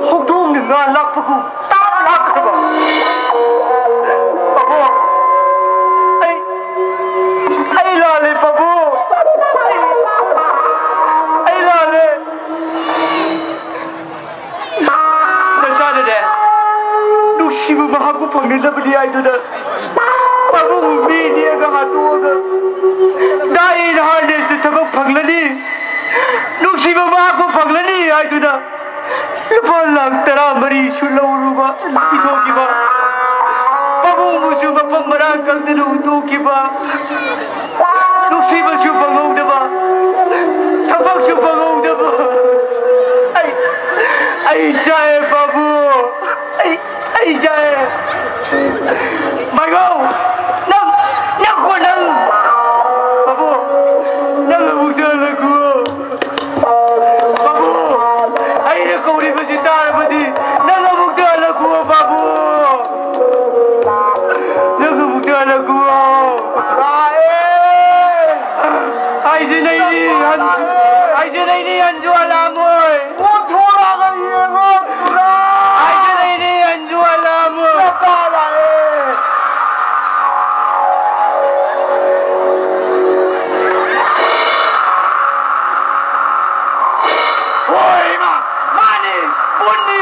ꯍꯧꯗꯣꯡꯅ ꯉꯥ ꯂꯥꯛꯄꯒꯨꯝ꯫ ꯅꯨꯡꯁꯤꯕ ꯃꯍꯥꯛꯄꯨ ꯐꯪꯅꯅꯕꯅꯤ ꯍꯥꯏꯗꯨꯅ ꯄꯥꯕꯨꯡ ꯃꯤ ꯅꯦꯛꯑꯒ ꯍꯥꯠꯇꯣꯛꯑꯒ ꯗꯥ ꯏꯟ ꯍꯥꯔꯅꯦꯁꯇ ꯊꯕꯛ ꯐꯪꯂꯅꯤ꯫ ꯅꯨꯡꯁꯤꯕ ꯃꯍꯥꯛꯄꯨ ꯐꯪꯂꯅꯤ ꯍꯥꯏꯗꯨꯅ ꯂꯨꯄꯥ ꯂꯥꯈ ꯇꯔꯥꯃꯔꯤꯁꯨ ꯂꯧꯔꯨꯕ ꯄꯤꯊꯣꯛꯈꯤꯕ꯫ ꯄꯥꯕꯨꯡꯕꯨꯁꯨ ꯃꯐꯝ ꯃꯔꯥꯡ ꯈꯪꯗꯅ ꯍꯨꯟꯗꯣꯛꯈꯤꯕ꯫ ꯅꯨꯡꯁꯤꯕꯁꯨ ꯐꯪꯍꯧꯗꯕ, ꯊꯕꯛꯁꯨ ꯐꯪꯍꯧꯗꯕ꯫ ꯑꯩ, ꯑꯩ ꯆꯥꯛꯑꯦ ꯄꯥꯕꯨꯡ꯫ ꯑꯩ, ꯑꯩ ꯆꯥꯛꯑꯦ꯫ ꯃꯥꯏꯒꯧ, ꯅꯪ, ꯅꯪ ꯀꯣ ꯅꯪ꯫ ꯄꯥꯕꯨꯡ, ꯅꯪ ꯑꯃꯨꯛꯇ ꯍꯜꯂꯛꯈꯨꯑꯣ꯫ ꯄꯥꯕꯨꯡ, ꯑꯩꯅ ꯀꯧꯔꯤꯕꯁꯤ ꯇꯥꯔꯕꯗꯤ ꯅꯪ ꯑꯃꯨꯛꯇ ꯍꯜꯂꯛꯈꯨꯑꯣ ꯄꯥꯕꯨꯡ꯫ ꯅꯪ ꯑꯃꯨꯛꯇ ꯍꯜꯂꯛꯈꯨꯑꯣ꯫ ꯂꯥꯛꯑꯦ꯫ ꯍꯥꯏꯖꯅꯩꯅꯤ ꯍꯟ-, ꯍꯥꯏꯖꯅꯩꯅꯤ ꯍꯟꯁꯨ ꯍꯜꯂꯛꯑꯝꯃꯣꯏ꯫ ꯑꯣꯟꯊꯣꯔꯛꯑꯒ ꯌꯦꯡꯉꯣ ꯑꯗꯨꯗ꯫ ꯍꯥꯏꯖꯅꯩꯅꯤ ꯍꯟꯁꯨ ꯍꯜꯂꯛꯑꯝꯃꯣꯏ꯫ ꯅꯄꯥ ꯂꯥꯛꯑꯦ꯫ ꯍꯣꯏ ꯏꯃꯥ, ꯃꯥꯅꯤ, ꯄꯨꯟꯅꯤ,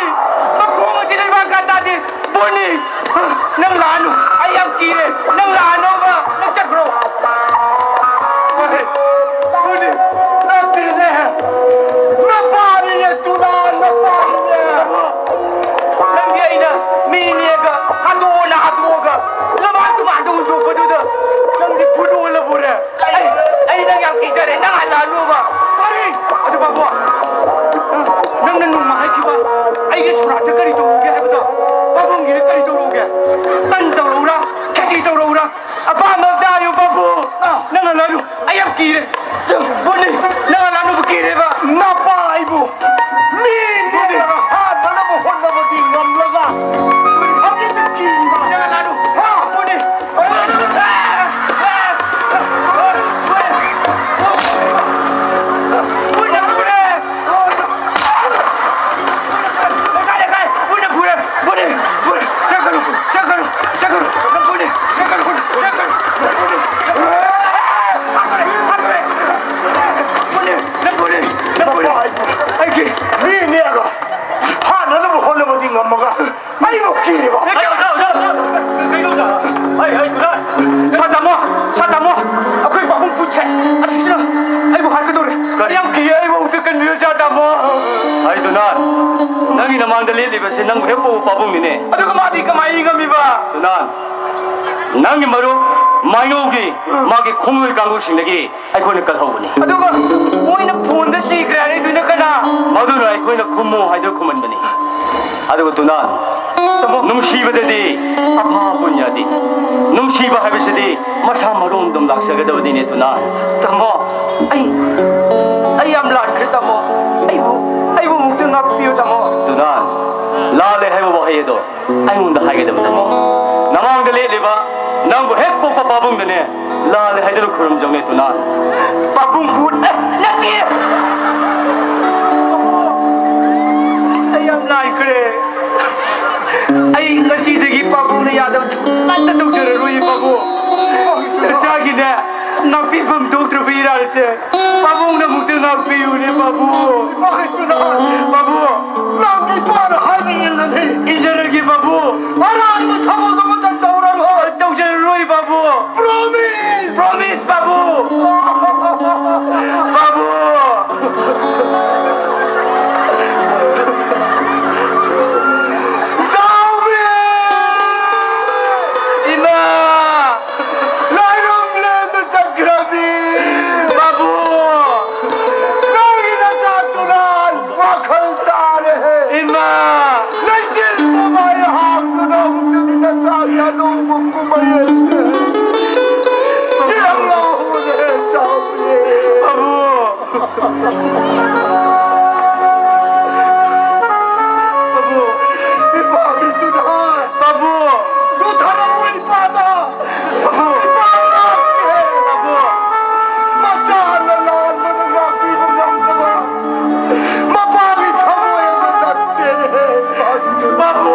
ꯃꯈꯣꯡ ꯑꯁꯤ ꯂꯩꯕꯥꯛ ꯀꯥ ꯇꯥꯗꯦ, ꯄꯨꯟꯅꯤ꯫ ꯅꯪ ꯂꯥꯛꯑꯅꯨ, ꯑꯩ ꯌꯥꯝ ꯀꯤꯔꯦ, ꯅꯪ ꯂꯥꯛꯑꯅꯣꯕ, ꯅꯪ ꯆꯠꯈ꯭ꯔꯣ꯫ ꯍꯣꯏ, ꯄꯨꯟꯅꯤ, ꯅꯠꯇꯦꯅꯦ, ꯅꯄꯥꯅꯤꯅꯦ, ꯇꯨꯅꯥ, ꯅꯄꯥꯅꯤꯅꯦ꯫ ꯅꯪꯗꯤ ꯑꯩꯅ ꯃꯤꯅꯦꯒ ꯍꯥꯠꯇꯣꯛꯑꯣꯅ ꯍꯥꯠꯇꯣꯛꯑꯒ ꯂꯃꯥꯡ ꯇꯨꯃꯥꯡꯗ ꯍꯨꯟꯗꯣꯛꯄꯗꯨꯗ ꯅꯪꯗꯤ ꯐꯨꯠ ꯑꯣꯜꯂꯕꯣꯔꯦ? ꯑꯩ, ꯑꯩ ꯅꯪ ꯌꯥꯝ ꯀꯤꯖꯔꯦ, ꯅꯪ ꯍꯜꯂꯛꯑꯅꯨꯕ꯫ ꯀꯔꯤ? ꯑꯗꯨ ꯕꯥꯕꯨ, ꯅꯪꯅ ꯅꯣꯡꯃ ꯍꯥꯏꯈꯤꯕ ꯑꯩꯒꯤ ꯁꯨꯔꯥꯠꯇ ꯀꯔꯤ ꯇꯧꯔꯨꯒꯦ ꯍꯥꯏꯕꯗꯣ, ꯄꯥꯕꯨꯡꯒꯤꯗ ꯀꯔꯤ ꯇꯧꯔꯨꯒꯦ? ꯇꯟ ꯇꯧꯔꯛꯎꯔꯥ? ꯈꯦꯆꯤ ꯇꯧꯔꯛꯎꯔꯥ? ꯑꯄꯥꯝꯕ ꯑꯝꯇ ꯍꯥꯏꯌꯨ ꯕꯥꯕꯨ꯫ ꯑꯥ꯫ ꯅꯪ ꯍꯜꯂꯛꯑꯅꯨ, ꯑꯩ ꯌꯥꯝ ꯀꯤꯔꯦ꯫ ꯕꯨꯅꯤ, ꯅꯪ ꯍꯜꯂꯛꯑꯅꯨ ꯀꯤꯔꯦꯕ꯫ ꯅꯄꯥ ꯑꯩꯕꯨ ꯃꯤ ꯅꯦꯛꯂꯒ ꯍꯥꯠꯅꯅꯕ ꯍꯣꯠꯅꯕꯗꯤ ꯉꯝꯂꯒ ꯍꯧꯖꯤꯛꯇ ꯀꯤꯔꯤꯕ꯫ ꯅꯪ ꯍꯜꯂꯛꯑꯅꯨ꯫ ꯍꯥ? ꯕꯨꯅꯤ꯫ ꯑꯩꯒꯤ ꯃꯤ ꯅꯦꯛꯑꯒ ꯍꯥꯠꯅꯅꯕ ꯍꯣꯠꯅꯕꯗꯤ ꯉꯝꯃꯒ ꯑꯩꯕꯨ ꯀꯤꯔꯤꯕ? ꯄꯥꯕꯨꯡꯅꯤꯅꯦ꯫ ꯑꯗꯨꯒ ꯃꯥꯗꯤ ꯀꯃꯥꯏꯅ ꯉꯝꯃꯤꯕ? ꯇꯨꯅꯥꯟ, ꯅꯪꯒꯤ ꯃꯔꯨꯞ ꯃꯥꯏꯉꯧꯒꯤ ꯃꯥꯒꯤ ꯈꯣꯡꯂꯣꯏ ꯀꯥꯡꯂꯣꯏꯁꯤꯡꯗꯒꯤ ꯑꯩꯈꯣꯏꯅ ꯀꯜꯍꯧꯕꯅꯤ꯫ ꯑꯗꯨꯒ ꯃꯣꯏꯅ ꯐꯣꯟꯗ ꯁꯤꯈ꯭ꯔꯦ ꯍꯥꯏꯔꯛꯏꯗꯨꯅ ꯀꯅꯥ? ꯃꯗꯨꯅ ꯑꯩꯈꯣꯏꯅ ꯈꯨꯝꯃꯨ ꯍꯥꯏꯗꯨꯅ ꯈꯨꯝꯍꯟꯕꯅꯤ꯫ ꯑꯗꯨꯒ ꯇꯨꯅꯥꯟ, ꯇꯥꯃꯣ꯫ ꯅꯨꯡꯁꯤꯕꯗꯗꯤ ꯑꯐꯥ ꯑꯄꯨꯟ ꯌꯥꯗꯦ꯫ ꯅꯨꯡꯁꯤꯕ ꯍꯥꯏꯕꯁꯤꯗꯤ ꯃꯁꯥ ꯃꯔꯣꯝꯗꯣꯝ ꯂꯥꯛꯆꯒꯗꯕꯅꯤꯅꯦ ꯇꯨꯅꯥꯟ꯫ ꯇꯥꯃꯣ, ꯑꯩ, ꯑꯩ ꯌꯥꯝ ꯂꯥꯟꯈ꯭ꯔꯦ ꯇꯥꯃꯣ꯫ ꯑꯩꯕꯨ, ꯑꯩꯕꯨ ꯑꯃꯨꯛꯇ ꯉꯥꯛꯄꯤꯌꯨ ꯇꯥꯃꯣ꯫ ꯇꯨꯅꯥꯟ, ꯂꯥꯜꯂꯦ ꯍꯥꯏꯕ ꯋꯥꯍꯩ ꯑꯗꯣ ꯑꯩꯉꯣꯟꯗ ꯍꯥꯏꯒꯗꯕꯅꯤ꯫ ꯅꯃꯥꯡꯗ ꯂꯦꯞꯂꯤꯕ ꯅꯪꯕꯨ ꯍꯦꯛ ꯄꯣꯛꯄ ꯄꯥꯕꯨꯡꯗꯅꯦ ꯂꯥꯜꯂꯦ ꯍꯥꯏꯗꯨꯅ ꯈꯨꯔꯨꯝꯖꯧꯅꯦ ꯇꯨꯅꯥꯟ꯫ ꯄꯥꯕꯨꯡ ꯈꯨꯠ-, ꯑꯦ, ꯅꯠꯇꯦ! ꯑꯩ ꯌꯥꯝ ꯂꯥꯏꯈ꯭ꯔꯦ꯫ ꯑꯩ ꯉꯁꯤꯗꯒꯤ ꯄꯥꯕꯨꯡꯅ ꯌꯥꯗꯕ ꯑꯃꯠꯇ ꯇꯧꯖꯔꯔꯣꯏ ꯄꯥꯕꯨꯡ꯫ ꯏꯆꯥꯒꯤꯅꯦ ꯉꯥꯛꯄꯤꯐꯝ ꯊꯣꯛꯇ꯭ꯔꯕ ꯏꯔꯥꯜꯁꯦ ꯄꯥꯕꯨꯡꯅ ꯑꯃꯨꯛꯇ ꯉꯥꯛꯄꯤꯌꯨꯅꯦ ꯄꯥꯕꯨꯡ꯫ ꯄꯥꯕꯨꯡ! ꯅꯪꯒꯤ ꯏꯄꯥꯅ ꯍꯥꯏꯕ ꯏꯜꯂꯅꯤ꯫ ꯏꯟꯖꯔꯒꯦ ꯄꯥꯕꯨꯡ꯫ ꯑꯔꯥꯟꯕ ꯊꯕꯛ ꯑꯃꯇ ꯇꯧꯔꯔꯣꯏ꯫ ꯇꯧꯖꯔꯔꯣꯏ ꯄꯥꯕꯨꯡ꯫ Promise! Promise ꯄꯥꯕꯨꯡ꯫ ꯄꯥꯕꯨꯡ! ꯆꯥꯎꯕꯤ! ꯏꯃꯥ! ꯂꯥꯏꯔꯨꯝꯂꯦꯟꯗ ꯆꯠꯈ꯭ꯔꯕꯤ! ꯕꯥꯕꯨ! ꯅꯪꯒꯤ ꯅꯆꯥ ꯇꯨꯔꯥꯟ ꯋꯥꯈꯜ ꯇꯥꯔꯦꯍꯦ! ꯏꯃꯥ! ꯂꯩꯆꯤꯜ ꯃꯃꯥꯏ ꯍꯥꯡꯗꯨꯅ ꯑꯃꯨꯛꯇꯗꯤ ꯅꯆꯥ ꯌꯥꯗꯧꯕ ꯀꯨꯝꯍꯩ ꯑꯁꯤ ꯌꯦꯡꯍꯧꯔꯦ, ꯆꯥꯎꯕꯤ! ꯕꯥꯕꯨ! ꯕꯥꯕꯨ! ꯏꯄꯥ ꯕꯤꯁ꯭ꯋꯥꯅꯥꯊ! ꯕꯥꯕꯨ! ꯄꯨꯊꯔꯛꯑꯣ ꯏꯄꯥꯗ! ꯕꯥꯕꯨ! ꯏꯄꯥ ꯂꯥꯛꯇꯦ! ꯕꯥꯕꯨ! ꯃꯆꯥꯅ ꯂꯥꯟꯕꯗ ꯉꯥꯛꯄꯤꯕ ꯉꯝꯗꯕ ꯃꯄꯥꯒꯤ ꯊꯃꯣꯏ ꯑꯗꯨ ꯅꯠꯇꯦ! ꯕꯥꯕꯨ!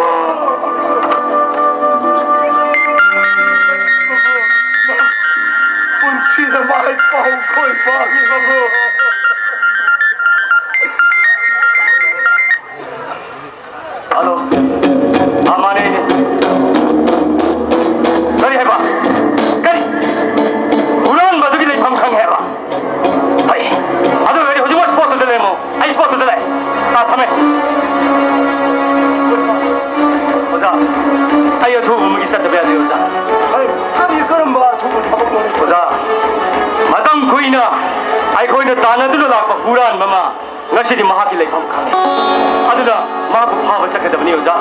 ꯄꯨꯟꯁꯤꯗ ꯃꯥꯏ ꯄꯥꯛꯄ ꯑꯣꯏ ꯄꯥꯝꯃꯤ, ꯕꯥꯕꯨ꯫ ꯍꯜꯂꯣ꯫ ꯑꯥ, ꯃꯥꯅꯦ ꯑꯩꯅꯦ꯫ ꯀꯔꯤ ꯍꯥꯏꯕ? ꯀꯔꯤ? ꯍꯨꯔꯥꯟꯕꯗꯨꯒꯤ ꯂꯩꯐꯝ ꯈꯪꯉꯦ ꯍꯥꯏꯕ? ꯍꯣꯏ꯫ ꯑꯗꯨ ꯑꯣꯏꯔꯗꯤ ꯍꯧꯖꯤꯛꯃꯛ spot ꯇꯨꯗ ꯂꯩꯔꯝꯃꯣ꯫ ꯑꯩ spot ꯇꯨꯗ ꯂꯩ꯫ ꯑꯥ, ꯊꯝꯃꯦ꯫ ꯑꯩ ꯑꯊꯨꯕ ꯑꯃꯒꯤ ꯆꯠꯇꯕ ꯌꯥꯗꯦ, ꯑꯣꯖꯥ꯫ ꯑꯩ ꯀꯔꯤ, ꯀꯔꯝꯕ ꯑꯊꯨꯕ ꯊꯕꯛꯅꯣꯅꯦ? ꯑꯣꯖꯥ, ꯃꯇꯝ ꯀꯨꯏꯅ ꯑꯩꯈꯣꯏꯅ ꯇꯥꯟꯅꯗꯨꯅ ꯂꯥꯛꯄ ꯍꯨꯔꯥꯟꯕ ꯑꯃ ꯉꯁꯤꯗꯤ ꯃꯍꯥꯛꯀꯤ ꯂꯩꯐꯝ ꯈꯪꯉꯦ꯫ ꯑꯗꯨꯅ ꯃꯍꯥꯛꯄꯨ ꯐꯥꯕ ꯆꯠꯀꯗꯕꯅꯤ, ꯑꯣꯖꯥ꯫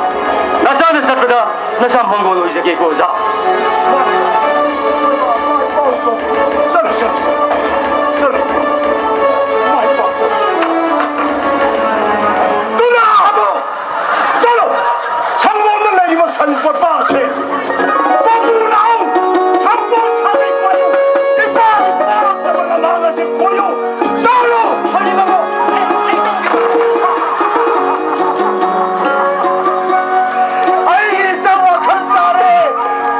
ꯅꯁꯥꯅ ꯆꯠꯄꯗ ꯅꯁꯥ ꯃꯪꯒꯣꯜ ꯑꯣꯏꯖꯒꯦꯀꯣ, ꯑꯣꯖꯥ꯫ ꯆꯠꯂꯨ, ꯆꯠꯂꯨ, ꯆꯠꯂꯨ꯫ ꯆꯠꯂꯨ! ꯁꯪꯒꯣꯝꯗ ꯂꯩꯔꯤꯕ ꯁꯟ ꯄꯣꯠꯄꯥꯁꯦ ꯃꯄꯨ ꯂꯥꯛꯎ! ꯁꯪꯒꯣꯝ ꯁꯥꯕꯤ ꯄꯥꯏꯌꯨ! ꯏꯄꯥꯒꯤ ꯄꯥꯛꯇꯕ ꯂꯃꯥꯡ ꯑꯁꯤ ꯀꯣꯏꯌꯨ! ꯆꯠꯂꯨ! ꯍꯧꯖꯤꯛꯃꯛ! ꯑꯩꯒꯤ ꯏꯆꯥ ꯋꯥꯈꯜ ꯇꯥꯔꯦ!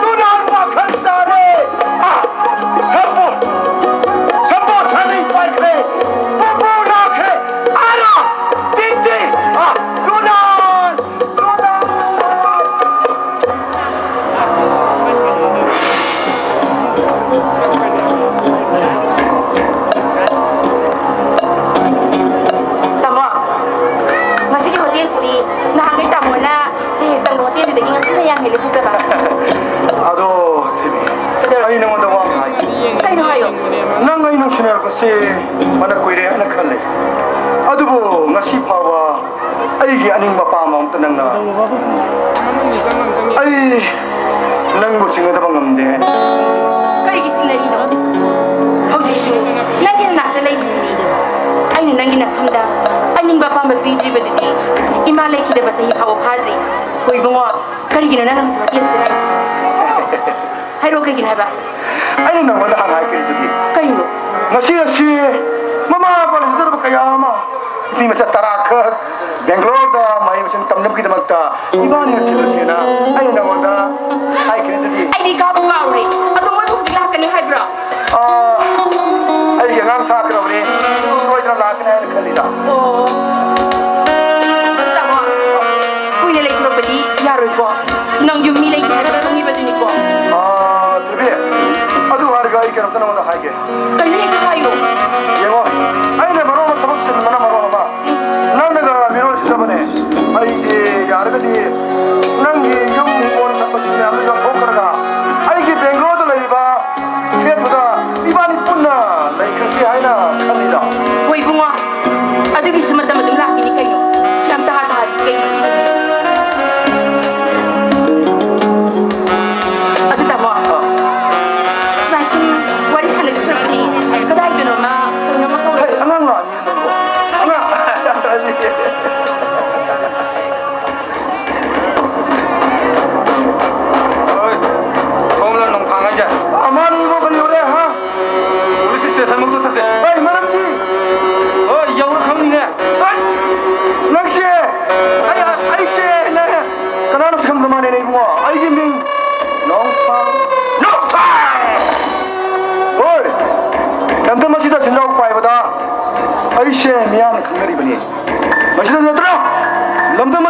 ꯇꯨꯅꯥꯟ ꯋꯥꯈꯜ ꯇꯥꯔꯦ! ꯑꯥ! ꯁꯝꯄꯨ! ꯁꯝꯄꯨ ꯁꯥꯕꯤ ꯄꯥꯏꯈ꯭ꯔꯦ! ꯃꯄꯨ ꯂꯥꯛꯈ꯭ꯔꯦ! ꯑꯥꯔꯥ! ꯇꯤꯡꯇꯤ! ꯑꯥ! ꯇꯨꯅꯥꯟ! ꯇꯥꯃꯣ, ꯉꯁꯤꯒꯤ ꯍꯣꯇꯦꯜꯁꯤꯗꯤ ꯅꯍꯥꯟꯈꯩ ꯇꯥꯃꯣꯅ ꯍꯦꯛ ꯍꯦꯛ ꯆꯪꯕ ꯍꯣꯇꯦꯜꯗꯨꯗꯒꯤ ꯉꯁꯤꯅ ꯌꯥꯝ ꯍꯦꯜꯂꯦ ꯐꯖꯕ꯫ ꯑꯗꯣ, ꯀꯩꯗꯧꯔꯦ? ꯑꯩ ꯅꯉꯣꯟꯗ ꯋꯥ ꯑꯃ ꯍꯥꯏꯒꯦ꯫ ꯀꯩꯅꯣ ꯍꯥꯏꯌꯣ? ꯅꯪ ꯑꯩ ꯅꯨꯡꯁꯤꯅꯔꯛꯄꯁꯦ ꯐꯅ ꯀꯨꯏꯔꯦ ꯍꯥꯏꯅ ꯈꯜꯂꯦ, ꯑꯗꯨꯕꯨ ꯉꯁꯤ ꯐꯥꯎꯕ ꯑꯩꯒꯤ ꯑꯅꯤꯡꯕ ꯑꯄꯥꯝꯕ ꯑꯝꯇ ꯅꯪꯅ, ꯑꯩ ꯅꯪꯕꯨ ꯆꯤꯡꯅꯗꯕ ꯉꯝꯗꯦ꯫ ꯀꯔꯤꯒꯤ ꯆꯤꯡꯅꯔꯤꯅꯣ? ꯍꯧꯖꯤꯛꯁꯨ ꯅꯪꯒꯤ ꯅꯅꯥꯛꯇ ꯂꯩꯔꯤꯁꯤꯗꯤ꯫ ꯑꯩꯅ ꯅꯪꯒꯤ ꯅꯐꯝꯗ ꯑꯅꯤꯡꯕ ꯑꯄꯥꯝꯕ ꯄꯤꯗ꯭ꯔꯤꯕꯗꯨꯗꯤ ꯏꯃꯥ ꯂꯩꯈꯤꯗꯕ ꯆꯍꯤ ꯐꯥꯎꯕ ꯐꯥꯗ꯭ꯔꯤ꯫ ꯍꯣ ꯏꯕꯨꯡꯉꯣ, ꯀꯔꯤꯒꯤꯅꯣ ꯅꯪꯅ ꯍꯧꯖꯤꯛ ꯍꯣꯇꯦꯜꯁꯤꯗ ꯂꯥꯛꯏꯁꯦ? ꯍꯥꯏꯔꯛꯑꯣ, ꯀꯩꯒꯤꯅꯣ ꯍꯥꯏꯕ? ꯑꯩꯅ ꯅꯪꯉꯣꯟꯗ ꯍꯥꯟꯅ ꯍꯥꯏꯈꯤꯕꯗꯨꯗꯤ꯫ ꯀꯩꯅꯣ? ꯉꯁꯤ ꯑꯁꯤ ꯃꯃꯥ ꯃꯄꯥ ꯂꯩꯖꯗ꯭ꯔꯕ ꯀꯌꯥ ꯑꯃ ꯅꯨꯄꯤ ꯃꯆꯥ ꯇꯔꯥ ꯈꯛ ꯕꯦꯡꯒ꯭ꯂꯣꯔꯗ ꯃꯍꯩ ꯃꯁꯤꯡ ꯇꯝꯅꯕꯒꯤꯗꯃꯛꯇ ꯏꯕꯥꯅꯤꯅ ꯊꯤꯜꯂꯁꯦꯅ ꯑꯩꯅ ꯅꯉꯣꯟꯗ ꯍꯥꯏꯈ꯭ꯔꯤꯗꯨꯗꯤ꯫ ꯑꯩꯗꯤ ꯀꯥꯎꯕꯨ ꯀꯥꯎꯔꯦ꯫ ꯑꯗꯣ ꯃꯣꯏꯕꯨ ꯍꯧꯖꯤꯛ ꯂꯥꯛꯀꯅꯤ ꯍꯥꯏꯕ꯭ꯔꯣ? ꯑꯥ, ꯑꯩꯒꯤ ꯑꯉꯥꯡ ꯊꯥꯈ꯭ꯔꯕꯅꯤ꯫ ꯁꯣꯏꯗꯅ ꯂꯥꯛꯀꯅꯤ ꯍꯥꯏꯅ ꯈꯜꯂꯤꯗ꯫ ꯑꯣ꯫ ꯇꯥꯃꯣ, ꯀꯨꯏꯅ ꯂꯩꯊꯣꯔꯛꯄꯗꯤ ꯌꯥꯔꯣꯏꯀꯣ꯫ ꯅꯪ ꯌꯨꯝ ꯃꯤ ꯂꯩꯇꯦ ꯍꯥꯏꯕ ꯈꯪꯉꯤꯕꯗꯨꯅꯤꯀꯣ꯫ ꯑꯥ, ꯊꯣꯏꯕꯤ, ꯑꯗꯨ ꯍꯥꯏꯔꯒ ꯑꯩ ꯀꯩꯅꯣꯝꯇ ꯅꯉꯣꯟꯗ ꯍꯥꯏꯒꯦ꯫ ꯀꯩꯅꯣ ꯍꯦꯛꯇ ꯍꯥꯏꯌꯣ꯫ ꯌꯦꯡꯉꯣ, ꯑꯩꯅ ꯃꯔꯣꯟ ꯑꯃ ꯊꯕꯛ ꯆꯤꯟꯕꯅ ꯃꯔꯣꯟ ꯑꯃ, ꯅꯪꯅꯒ ꯃꯤꯔꯣꯜ ꯁꯤꯖꯕꯅꯦ꯫ ꯑꯩꯗꯤ ꯌꯥꯔꯒꯗꯤ ꯅꯪꯒꯤ ꯌꯨꯝ ꯍꯤꯡꯒꯣꯜ ꯁꯝꯕꯜ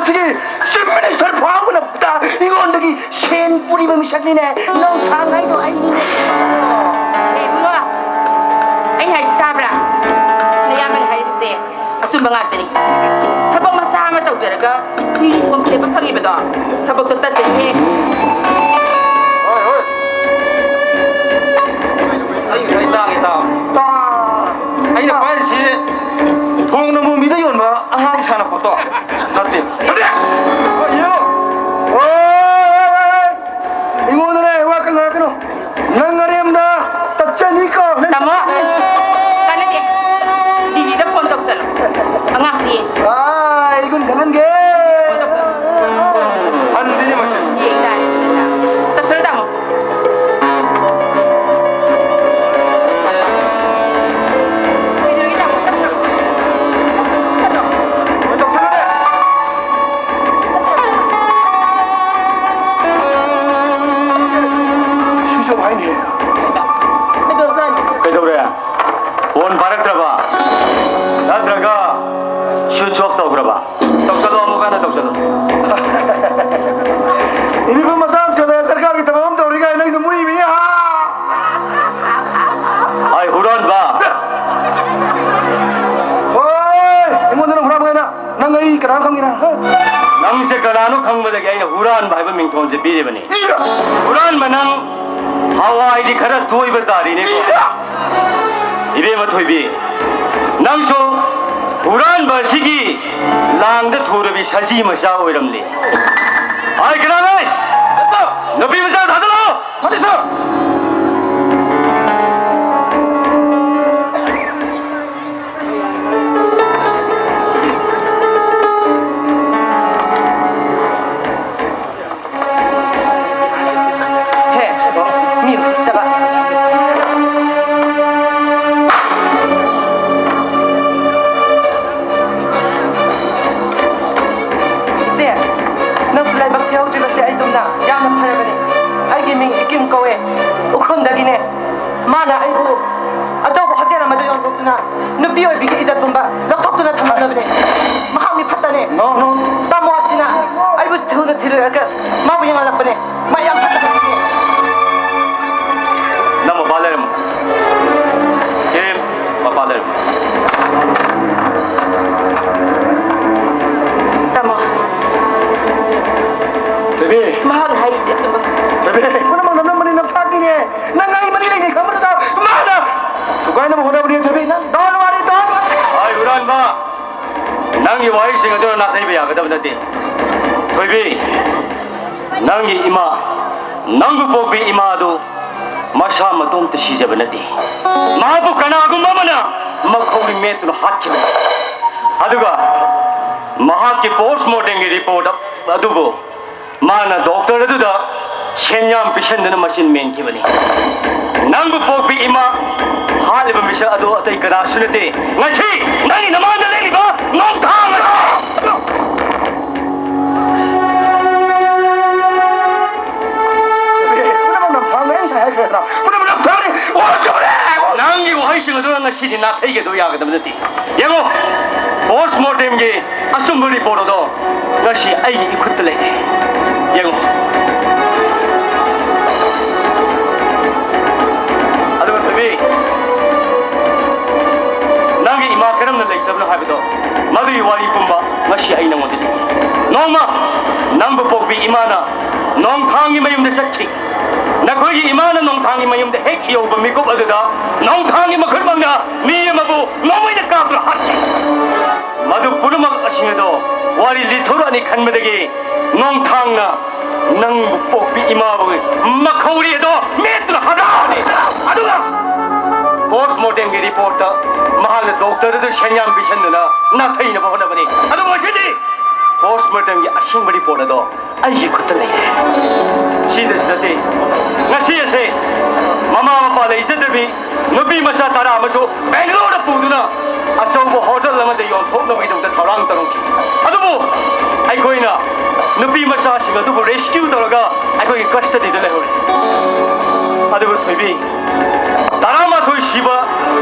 ꯁꯤꯒꯤ ꯆꯤꯐ ꯃꯤꯅꯤꯁꯇꯔ ꯐꯥꯎꯕꯅ ꯑꯩꯉꯣꯟꯗꯒꯤ ꯁꯦꯟ ꯄꯨꯔꯤꯕ ꯃꯤꯁꯛꯅꯤꯅꯦ꯫ ꯅꯣꯡꯊꯥꯡ ꯍꯥꯏꯗꯣ ꯑꯩꯅꯤꯅꯦ꯫ ꯑꯦ, ꯏꯕꯨꯡꯉꯣ, ꯑꯩ ꯍꯥꯏꯁꯤ ꯇꯥꯕ꯭ꯔꯥ? ꯅꯌꯥꯝꯕꯅ ꯍꯥꯏꯔꯤꯕꯁꯦ ꯑꯆꯨꯝꯕ ꯉꯥꯛꯇꯅꯤ꯫ ꯊꯕꯛ ꯃꯆꯥ ꯑꯃ ꯇꯧꯖꯔꯒ ꯌꯨꯅꯤꯐꯣꯔꯝ ꯁꯦꯠꯄ ꯐꯪꯉꯤꯕꯗꯣ ꯊꯕꯛꯇꯣ ꯇꯠꯇꯦꯍꯦ꯫ ꯍꯣꯏ, ꯍꯣꯏ꯫ ꯑꯩ ꯉꯁꯥꯏ ꯇꯥꯒꯦ ꯇꯥꯎ꯫ ꯇꯥ- ꯑꯩꯅ ꯄꯥꯏꯔꯤꯁꯤ ꯊꯣꯡ ꯅꯝꯕꯨ ꯃꯤꯗ ꯌꯣꯟꯕ ꯑꯉꯥꯡ ꯁꯥꯟꯅꯄꯣꯠꯇꯣ ꯅꯠꯇꯦ꯫ ꯅꯠꯇꯦ꯫ ꯍꯣꯏ, ꯌꯦꯡꯉꯣ꯫ ꯍꯣꯏ, ꯍꯣꯏ, ꯍꯣꯏ, ꯍꯣꯏ꯫ ꯑꯩꯉꯣꯟꯗꯅꯦ ꯋꯥ ꯀꯟꯅ ꯉꯥꯡꯉꯛꯀꯅꯨ꯫ ꯅꯪ ꯑꯔꯦꯝꯕꯗ ꯇꯠꯆꯅꯤꯀꯣ, ꯅꯪ ꯇꯥꯃꯣ, ꯇꯠꯆꯅꯤ꯫ ꯀꯥꯟꯅꯗꯦ꯫ ꯗꯤꯗꯤꯗ ꯐꯣꯟ ꯇꯧꯁꯜꯂꯣ꯫ ꯑꯉꯥꯡꯁꯤ ꯌꯦꯡꯁꯤ꯫ ꯑꯥ, ꯑꯩ ꯒꯨꯟ ꯈꯪꯍꯟꯒꯦ꯫ ꯐꯣꯟ ꯇꯧꯁꯜꯂꯣ꯫ ꯍꯟꯗꯤ ꯃꯁꯤ꯫ ꯌꯦꯡ ꯇꯥꯔꯦ, ꯌꯦꯡ ꯇꯥꯔꯦ꯫ ꯇꯧꯁꯜꯂꯣ, ꯇꯥꯃꯣ꯫ ꯀꯩꯗꯧꯔꯒꯦ, ꯇꯥꯃꯣ? ꯇꯠꯈ꯭ꯔꯕꯣ? ꯇꯠꯈ꯭ꯔꯕꯣ? ꯇꯠꯈ꯭ꯔꯕꯣ? ꯁ꯭ꯋꯤꯆ ꯑꯣꯐ ꯍꯥꯏꯅꯦ꯫ ꯀꯩꯗꯧꯔꯖꯥꯠꯅꯣ? ꯀꯩꯗꯧꯔꯦ? ꯐꯣꯟ ꯄꯥꯏꯔꯛꯇ꯭ꯔꯕ? ꯅꯠꯇ꯭ꯔꯒ ꯁ꯭ꯋꯤꯆ ꯑꯣꯐ ꯇꯧꯈ꯭ꯔꯕ? ꯇꯧꯁꯜꯂꯣ, ꯑꯃꯨꯛ ꯍꯟꯅ ꯇꯧꯁꯜꯂꯣ꯫ ꯌꯨꯅꯤꯐꯣꯔꯝ ꯃꯆꯥ ꯑꯃ ꯁꯦꯠꯂꯒ ꯁꯔꯀꯥꯔꯒꯤ ꯊꯕꯛ ꯑꯃ ꯇꯧꯔꯤ ꯀꯥꯏꯅ ꯅꯪꯁꯨ ꯃꯨꯏ ꯃꯤ, ꯍꯥ? ꯑꯩ ꯍꯨꯔꯥꯟꯕ꯫ ꯍꯣꯏ, ꯑꯩꯉꯣꯟꯗ ꯅꯪ ꯍꯨꯔꯥꯟꯕ ꯀꯥꯏꯅ꯫ ꯅꯪ ꯑꯩ ꯀꯅꯥ ꯈꯪꯒꯦꯅ? ꯍꯥ? ꯅꯪꯁꯦ ꯀꯅꯥꯅꯣ ꯈꯪꯕꯗꯒꯤ ꯑꯩꯅ ꯍꯨꯔꯥꯟꯕ ꯍꯥꯏꯕ ꯃꯤꯡꯊꯣꯟꯁꯦ ꯄꯤꯔꯤꯕꯅꯤ꯫ ꯏꯌꯥ! ꯍꯨꯔꯥꯟꯕ ꯅꯪ ꯍꯋꯥꯏꯗꯤ ꯈꯔ ꯇꯣꯏꯕ ꯇꯥꯔꯤꯅꯦꯀꯣ꯫ ꯏꯌꯥ! ꯏꯕꯦꯝꯃ ꯊꯣꯏꯕꯤ, ꯅꯪꯁꯨ ꯍꯨꯔꯥꯟꯕ ꯑꯁꯤꯒꯤ ꯂꯥꯡꯗ ꯊꯨꯔꯕꯤ ꯁꯖꯤ ꯃꯆꯥ ꯑꯣꯏꯔꯝꯂꯦ꯫ ꯍꯥꯏ ꯀꯅꯥꯅꯣ? ꯅꯨꯄꯤ ꯃꯆꯥ ꯊꯥꯗꯣꯛꯑꯣ! ꯐꯅꯤ ꯁꯥꯔ! ꯍꯦ, ꯃꯤ ꯎꯁꯤꯠꯇꯕ꯫ ꯏꯆꯦ, ꯅꯪꯁꯨ ꯂꯥꯏꯕꯛ ꯊꯤꯍꯧꯗ꯭ꯔꯤꯕꯁꯦ ꯑꯩ ꯇꯨꯝꯅ ꯌꯥꯝꯅ ꯐꯔꯕꯅꯤ꯫ ꯑꯩꯒꯤ ꯃꯤꯡ ꯏꯀꯤꯝ ꯀꯧꯋꯦ, ꯎꯈ꯭ꯔꯨꯜꯗꯒꯤꯅꯦ꯫ ꯃꯥꯅ ꯑꯩꯕꯨ ꯑꯆꯧꯕ ꯍꯣꯇꯦꯜ ꯑꯃꯗ ꯌꯣꯟꯊꯣꯛꯇꯨꯅ ꯅꯨꯄꯤ ꯑꯣꯏꯕꯤꯒꯤ ꯏꯖꯠ ꯄꯨꯝꯕ ꯂꯧꯊꯣꯛꯇꯨꯅ ꯊꯝꯂꯕꯅꯦ꯫ ꯃꯍꯥꯛ ꯃꯤ ꯐꯠꯇꯅꯦ꯫ No, no. ꯇꯥꯃꯣ, ꯊꯨꯅ ꯊꯤꯜꯂꯛꯑꯒ ꯃꯥꯕꯨ ꯌꯦꯡꯍꯜꯂꯛꯄꯅꯦ꯫ ꯃꯥ ꯌꯥꯝ ꯐꯠꯇꯕ ꯃꯤꯅꯦ꯫ ꯅꯪ ꯃꯄꯥ ꯂꯩꯔꯝꯃꯣ꯫ ꯏꯔꯦꯝ, ꯃꯄꯥ ꯂꯩꯔꯝꯃꯣ꯫ ꯇꯥꯃꯣ꯫ ꯕꯦꯕꯤ꯫ ꯃꯍꯥꯛꯅ ꯍꯥꯏꯔꯤꯁꯦ ꯑꯆꯨꯝꯕ꯫ ꯕꯦꯕꯤ, ꯄꯨꯝꯅꯃꯛ ꯅꯝꯂꯝꯕꯅꯤ, ꯅꯝꯊꯥꯛꯅꯤꯅꯦ꯫ ꯅꯪ ꯑꯩ ꯃꯔꯤ ꯂꯩꯅꯩ ꯈꯪꯕꯗꯨꯗ ꯃꯥꯅ ꯊꯨꯒꯥꯏꯅꯕ ꯍꯣꯠꯅꯕꯅꯤ, ꯊꯣꯏꯕꯤ꯫ ꯅꯪ don't worry, don't worry꯫ ꯑꯩ ꯍꯨꯔꯥꯟꯕ꯫ ꯅꯪꯒꯤ ꯋꯥꯍꯩꯁꯤꯡ ꯑꯗꯨꯅ ꯅꯥꯊꯩꯕ ꯌꯥꯒꯗꯕ ꯅꯠꯇꯦ꯫ ꯊꯣꯏꯕꯤ, ꯅꯪꯒꯤ ꯏꯃꯥ, ꯅꯪꯕꯨ ꯄꯣꯛꯄꯤ ꯏꯃꯥ ꯑꯗꯨ ꯃꯁꯥ ꯃꯇꯣꯝꯇ ꯁꯤꯖꯕ ꯅꯠꯇꯦ꯫ ꯃꯍꯥꯛꯄꯨ ꯀꯅꯥꯒꯨꯝꯕ ꯑꯃꯅ ꯃꯈꯧꯔꯤ ꯃꯦꯠꯇꯨꯅ ꯍꯥꯠꯈꯤꯕꯅꯤ꯫ ꯑꯗꯨꯒ ꯃꯍꯥꯛꯀꯤ ꯄꯣꯁꯃꯣꯔꯇꯦꯝꯒꯤ ꯔꯤꯄꯣꯔꯠ ꯑꯗꯨꯕꯨ ꯃꯥꯅ ꯗꯣꯛꯇꯔ ꯑꯗꯨꯗ ꯁꯦꯟꯌꯥꯝ ꯄꯤꯁꯟꯗꯨꯅ ꯃꯆꯤꯟ ꯃꯦꯟꯈꯤꯕꯅꯤ꯫ ꯅꯪꯕꯨ ꯄꯣꯛꯄꯤ ꯏꯃꯥ ꯍꯥꯠꯂꯤꯕ ꯃꯤꯁꯛ ꯑꯗꯨ ꯑꯇꯩ ꯀꯅꯥꯁꯨ ꯅꯠꯇꯦ, ꯉꯁꯤ ꯅꯪꯒꯤ ꯅꯃꯥꯡꯗ ꯂꯦꯞꯂꯤꯕ ꯅꯣꯡꯊꯥꯡ ꯑꯗꯣ! ꯄꯨꯝꯅꯃꯛ ꯅꯝꯊꯥꯡꯅꯦ, ꯑꯩ ꯉꯁꯥꯏ ꯍꯥꯏꯈ꯭ꯔꯦꯗꯅ, ꯄꯨꯝꯅꯃꯛ ꯅꯝꯊꯥꯡꯅꯦ, ꯋꯥꯔꯛꯇꯕꯅꯦ! ꯅꯪꯒꯤ ꯋꯥꯍꯩꯁꯤꯡ ꯑꯗꯨꯅ ꯉꯁꯤꯗꯤ ꯅꯥꯊꯩꯒꯗꯕ ꯌꯥꯒꯗꯕ ꯅꯠꯇꯦ꯫ ꯌꯦꯡꯉꯣ, ꯄꯣꯁꯃꯣꯔꯇꯦꯝꯒꯤ ꯑꯆꯨꯝꯕ ꯔꯤꯄꯣꯔꯠ ꯑꯗꯣ ꯉꯁꯤ ꯑꯩꯒꯤ ꯏꯈꯨꯠꯇ ꯂꯩꯔꯦ꯫ ꯌꯦꯡꯉꯣ꯫ ꯑꯗꯨꯒ ꯊꯣꯏꯕꯤ, ꯅꯪꯒꯤ ꯏꯃꯥ ꯀꯔꯝꯅ ꯂꯩꯇꯕꯅꯣ ꯍꯥꯏꯕꯗꯣ, ꯃꯗꯨꯒꯤ ꯋꯥꯔꯤ ꯄꯨꯝꯕ ꯉꯁꯤ ꯑꯩ ꯅꯉꯣꯟꯗ ꯂꯤꯒꯦ꯫ ꯅꯣꯡꯃ ꯅꯪꯕꯨ ꯄꯣꯛꯄꯤ ꯏꯃꯥꯅ ꯅꯣꯡꯊꯥꯡꯒꯤ ꯃꯌꯨꯝꯗ ꯆꯠꯈꯤ꯫ ꯅꯈꯣꯏꯒꯤ ꯏꯃꯥꯅ ꯅꯣꯡꯊꯥꯡꯒꯤ ꯃꯌꯨꯝꯗ ꯍꯦꯛ ꯌꯧꯕ ꯃꯤꯀꯨꯞ ꯑꯗꯨꯗ ꯅꯣꯡꯊꯥꯡꯒꯤ ꯃꯈꯨꯠꯃꯛꯅ ꯃꯤ ꯑꯃꯕꯨ ꯅꯣꯡꯃꯩꯅ ꯀꯥꯞꯇꯨꯅ ꯍꯥꯠꯈꯤ꯫ ꯃꯗꯨ ꯄꯨꯝꯅꯃꯛ ꯑꯁꯤꯡ ꯑꯗꯣ ꯋꯥꯔꯤ ꯂꯤꯊꯣꯔꯛꯑꯅꯤ ꯈꯟꯕꯗꯒꯤ ꯅꯣꯡꯊꯥꯡꯅ ꯅꯪꯕꯨ ꯄꯣꯛꯄꯤ ꯏꯃꯥꯕꯨ ꯃꯈꯧꯔꯤ ꯑꯗꯣ ꯃꯦꯠꯇꯨꯅ ꯍꯥꯠꯇꯣꯛꯑꯅꯤ꯫ ꯑꯗꯨꯒ ꯄꯣꯁꯃꯣꯔꯇꯦꯝꯒꯤ ꯔꯤꯄꯣꯔꯠꯇ ꯃꯍꯥꯛꯅ ꯗꯣꯛꯇꯔꯗꯨꯗ ꯁꯦꯟꯌꯥꯝ ꯄꯤꯁꯟꯗꯨꯅ ꯅꯥꯊꯩꯅꯕ ꯍꯣꯠꯅꯕꯅꯤ꯫ ꯑꯗꯨꯕꯨ ꯉꯁꯤꯗꯤ ꯄꯣꯁꯃꯣꯔꯇꯦꯝꯒꯤ ꯑꯁꯦꯡꯕ ꯔꯤꯄꯣꯔꯠ ꯑꯗꯣ ꯑꯩꯒꯤ ꯈꯨꯠꯇ ꯂꯩꯔꯦ꯫ ꯁꯤꯗꯁꯨ ꯅꯠꯇꯦ, ꯉꯁꯤ ꯑꯁꯦ ꯃꯃꯥ ꯃꯄꯥ ꯂꯩꯖꯗꯕꯤ ꯅꯨꯄꯤ ꯃꯆꯥ ꯇꯔꯥ ꯑꯃꯁꯨ ꯕꯦꯡꯒꯂꯣꯔꯗ ꯄꯨꯗꯨꯅ ꯑꯆꯧꯕ ꯍꯣꯇꯦꯜ ꯑꯃꯗ ꯌꯣꯟꯊꯣꯛꯅꯕꯒꯤꯗꯃꯛꯇ ꯊꯧꯔꯥꯡ ꯇꯧꯔꯝꯈꯤ꯫ ꯑꯗꯨꯕꯨ ꯑꯩꯈꯣꯏꯅ ꯅꯨꯄꯤ ꯃꯆꯥꯁꯤꯡ ꯑꯗꯨꯕꯨ ꯔꯦꯁꯀ꯭ꯌꯨ ꯇꯧꯔꯒ ꯑꯩꯈꯣꯏꯒꯤ ꯀꯁꯇꯗꯤꯗ ꯂꯩꯍꯧꯔꯦ꯫ ꯑꯗꯨꯕꯨ ꯊꯣꯏꯕꯤ, ꯇꯔꯥꯃꯥꯊꯣꯏ ꯁꯤꯕ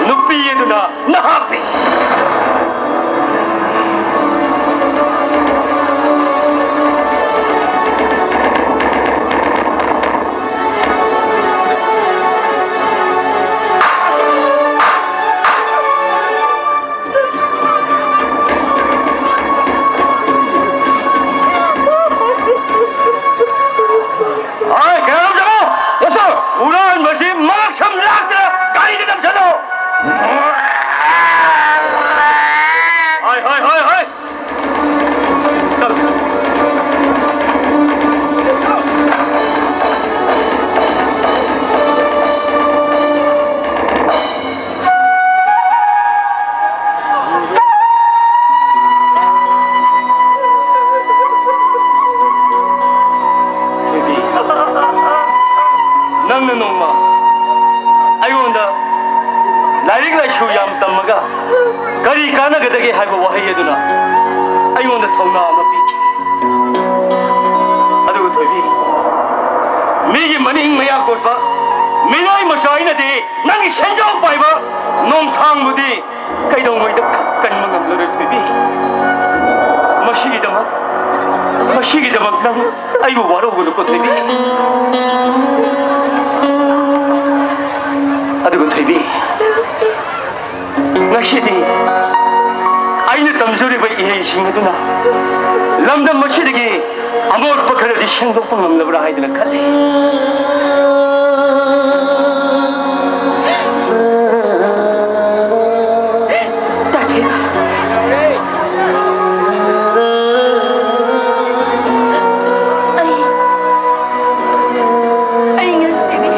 ꯅꯨꯄꯤ ꯑꯗꯨꯅ ꯅꯍꯥꯛꯅꯤ꯫ ꯅꯪꯅ ꯅꯣꯡꯃ ꯑꯩꯉꯣꯟꯗ ꯂꯥꯏꯔꯤꯛ ꯂꯥꯏꯁꯨ ꯌꯥꯝ ꯇꯝꯃꯒ ꯀꯔꯤ ꯀꯥꯟꯅꯒꯗꯒꯦ ꯍꯥꯏꯕ ꯋꯥꯍꯩ ꯑꯗꯨꯅ ꯑꯩꯉꯣꯟꯗ ꯊꯧꯅꯥ ꯑꯃ ꯄꯤꯈꯤ꯫ ꯑꯗꯨꯒ ꯊꯣꯏꯕꯤ, ꯃꯤꯒꯤ ꯃꯅꯤꯡ ꯃꯌꯥ ꯀꯣꯠꯄ ꯃꯤꯅꯥꯏ ꯃꯆꯥ ꯑꯩꯅꯗꯤ ꯅꯪꯒꯤ ꯁꯦꯟꯖꯥꯎ ꯄꯥꯏꯕ ꯅꯣꯡꯊꯥꯡꯕꯨꯗꯤ ꯀꯩꯗꯧꯉꯩꯗ ꯀꯟꯕ ꯉꯝꯂꯔꯣꯏ ꯊꯣꯏꯕꯤ꯫ ꯃꯁꯤꯒꯤꯗꯃꯛ, ꯃꯁꯤꯒꯤꯗꯃꯛ ꯅꯪ ꯑꯩꯕꯨ ꯋꯥꯔꯧꯒꯅꯨꯀꯣ ꯊꯣꯏꯕꯤ꯫ ꯑꯗꯨꯒ ꯊꯣꯏꯕꯤ, ꯉꯁꯤꯗꯤ ꯑꯩꯅ ꯇꯝꯖꯔꯤꯕ ꯏꯍꯩꯁꯤꯡ ꯑꯗꯨꯅ ꯂꯝꯗꯝ ꯑꯁꯤꯗꯒꯤ ꯑꯃꯣꯠꯄ ꯈꯔꯗꯤ ꯁꯦꯡꯗꯣꯛꯄ ꯉꯝꯂꯕ꯭ꯔꯥ ꯍꯥꯏꯗꯅ ꯈꯜꯂꯤ꯫ ꯇꯥꯊꯦꯕ꯫ ꯑꯩ, ꯑꯩ ꯉꯁꯤꯗꯤ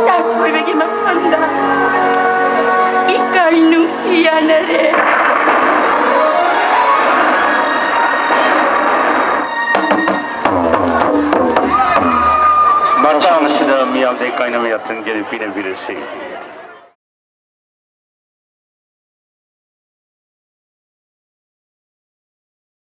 ꯇꯥꯊꯣꯏꯕꯒꯤ ꯃꯐꯝꯗ ꯏꯀꯥꯏ ꯅꯨꯡꯁꯤ ꯌꯥꯅꯔꯦ꯫ ꯃꯇꯥꯡ ꯑꯁꯤꯗ ꯃꯤꯌꯥꯝꯗ ꯏꯀꯥꯏꯅꯕ ꯌꯥꯊꯪ ꯄꯤꯅꯕꯤꯔꯁꯤ꯫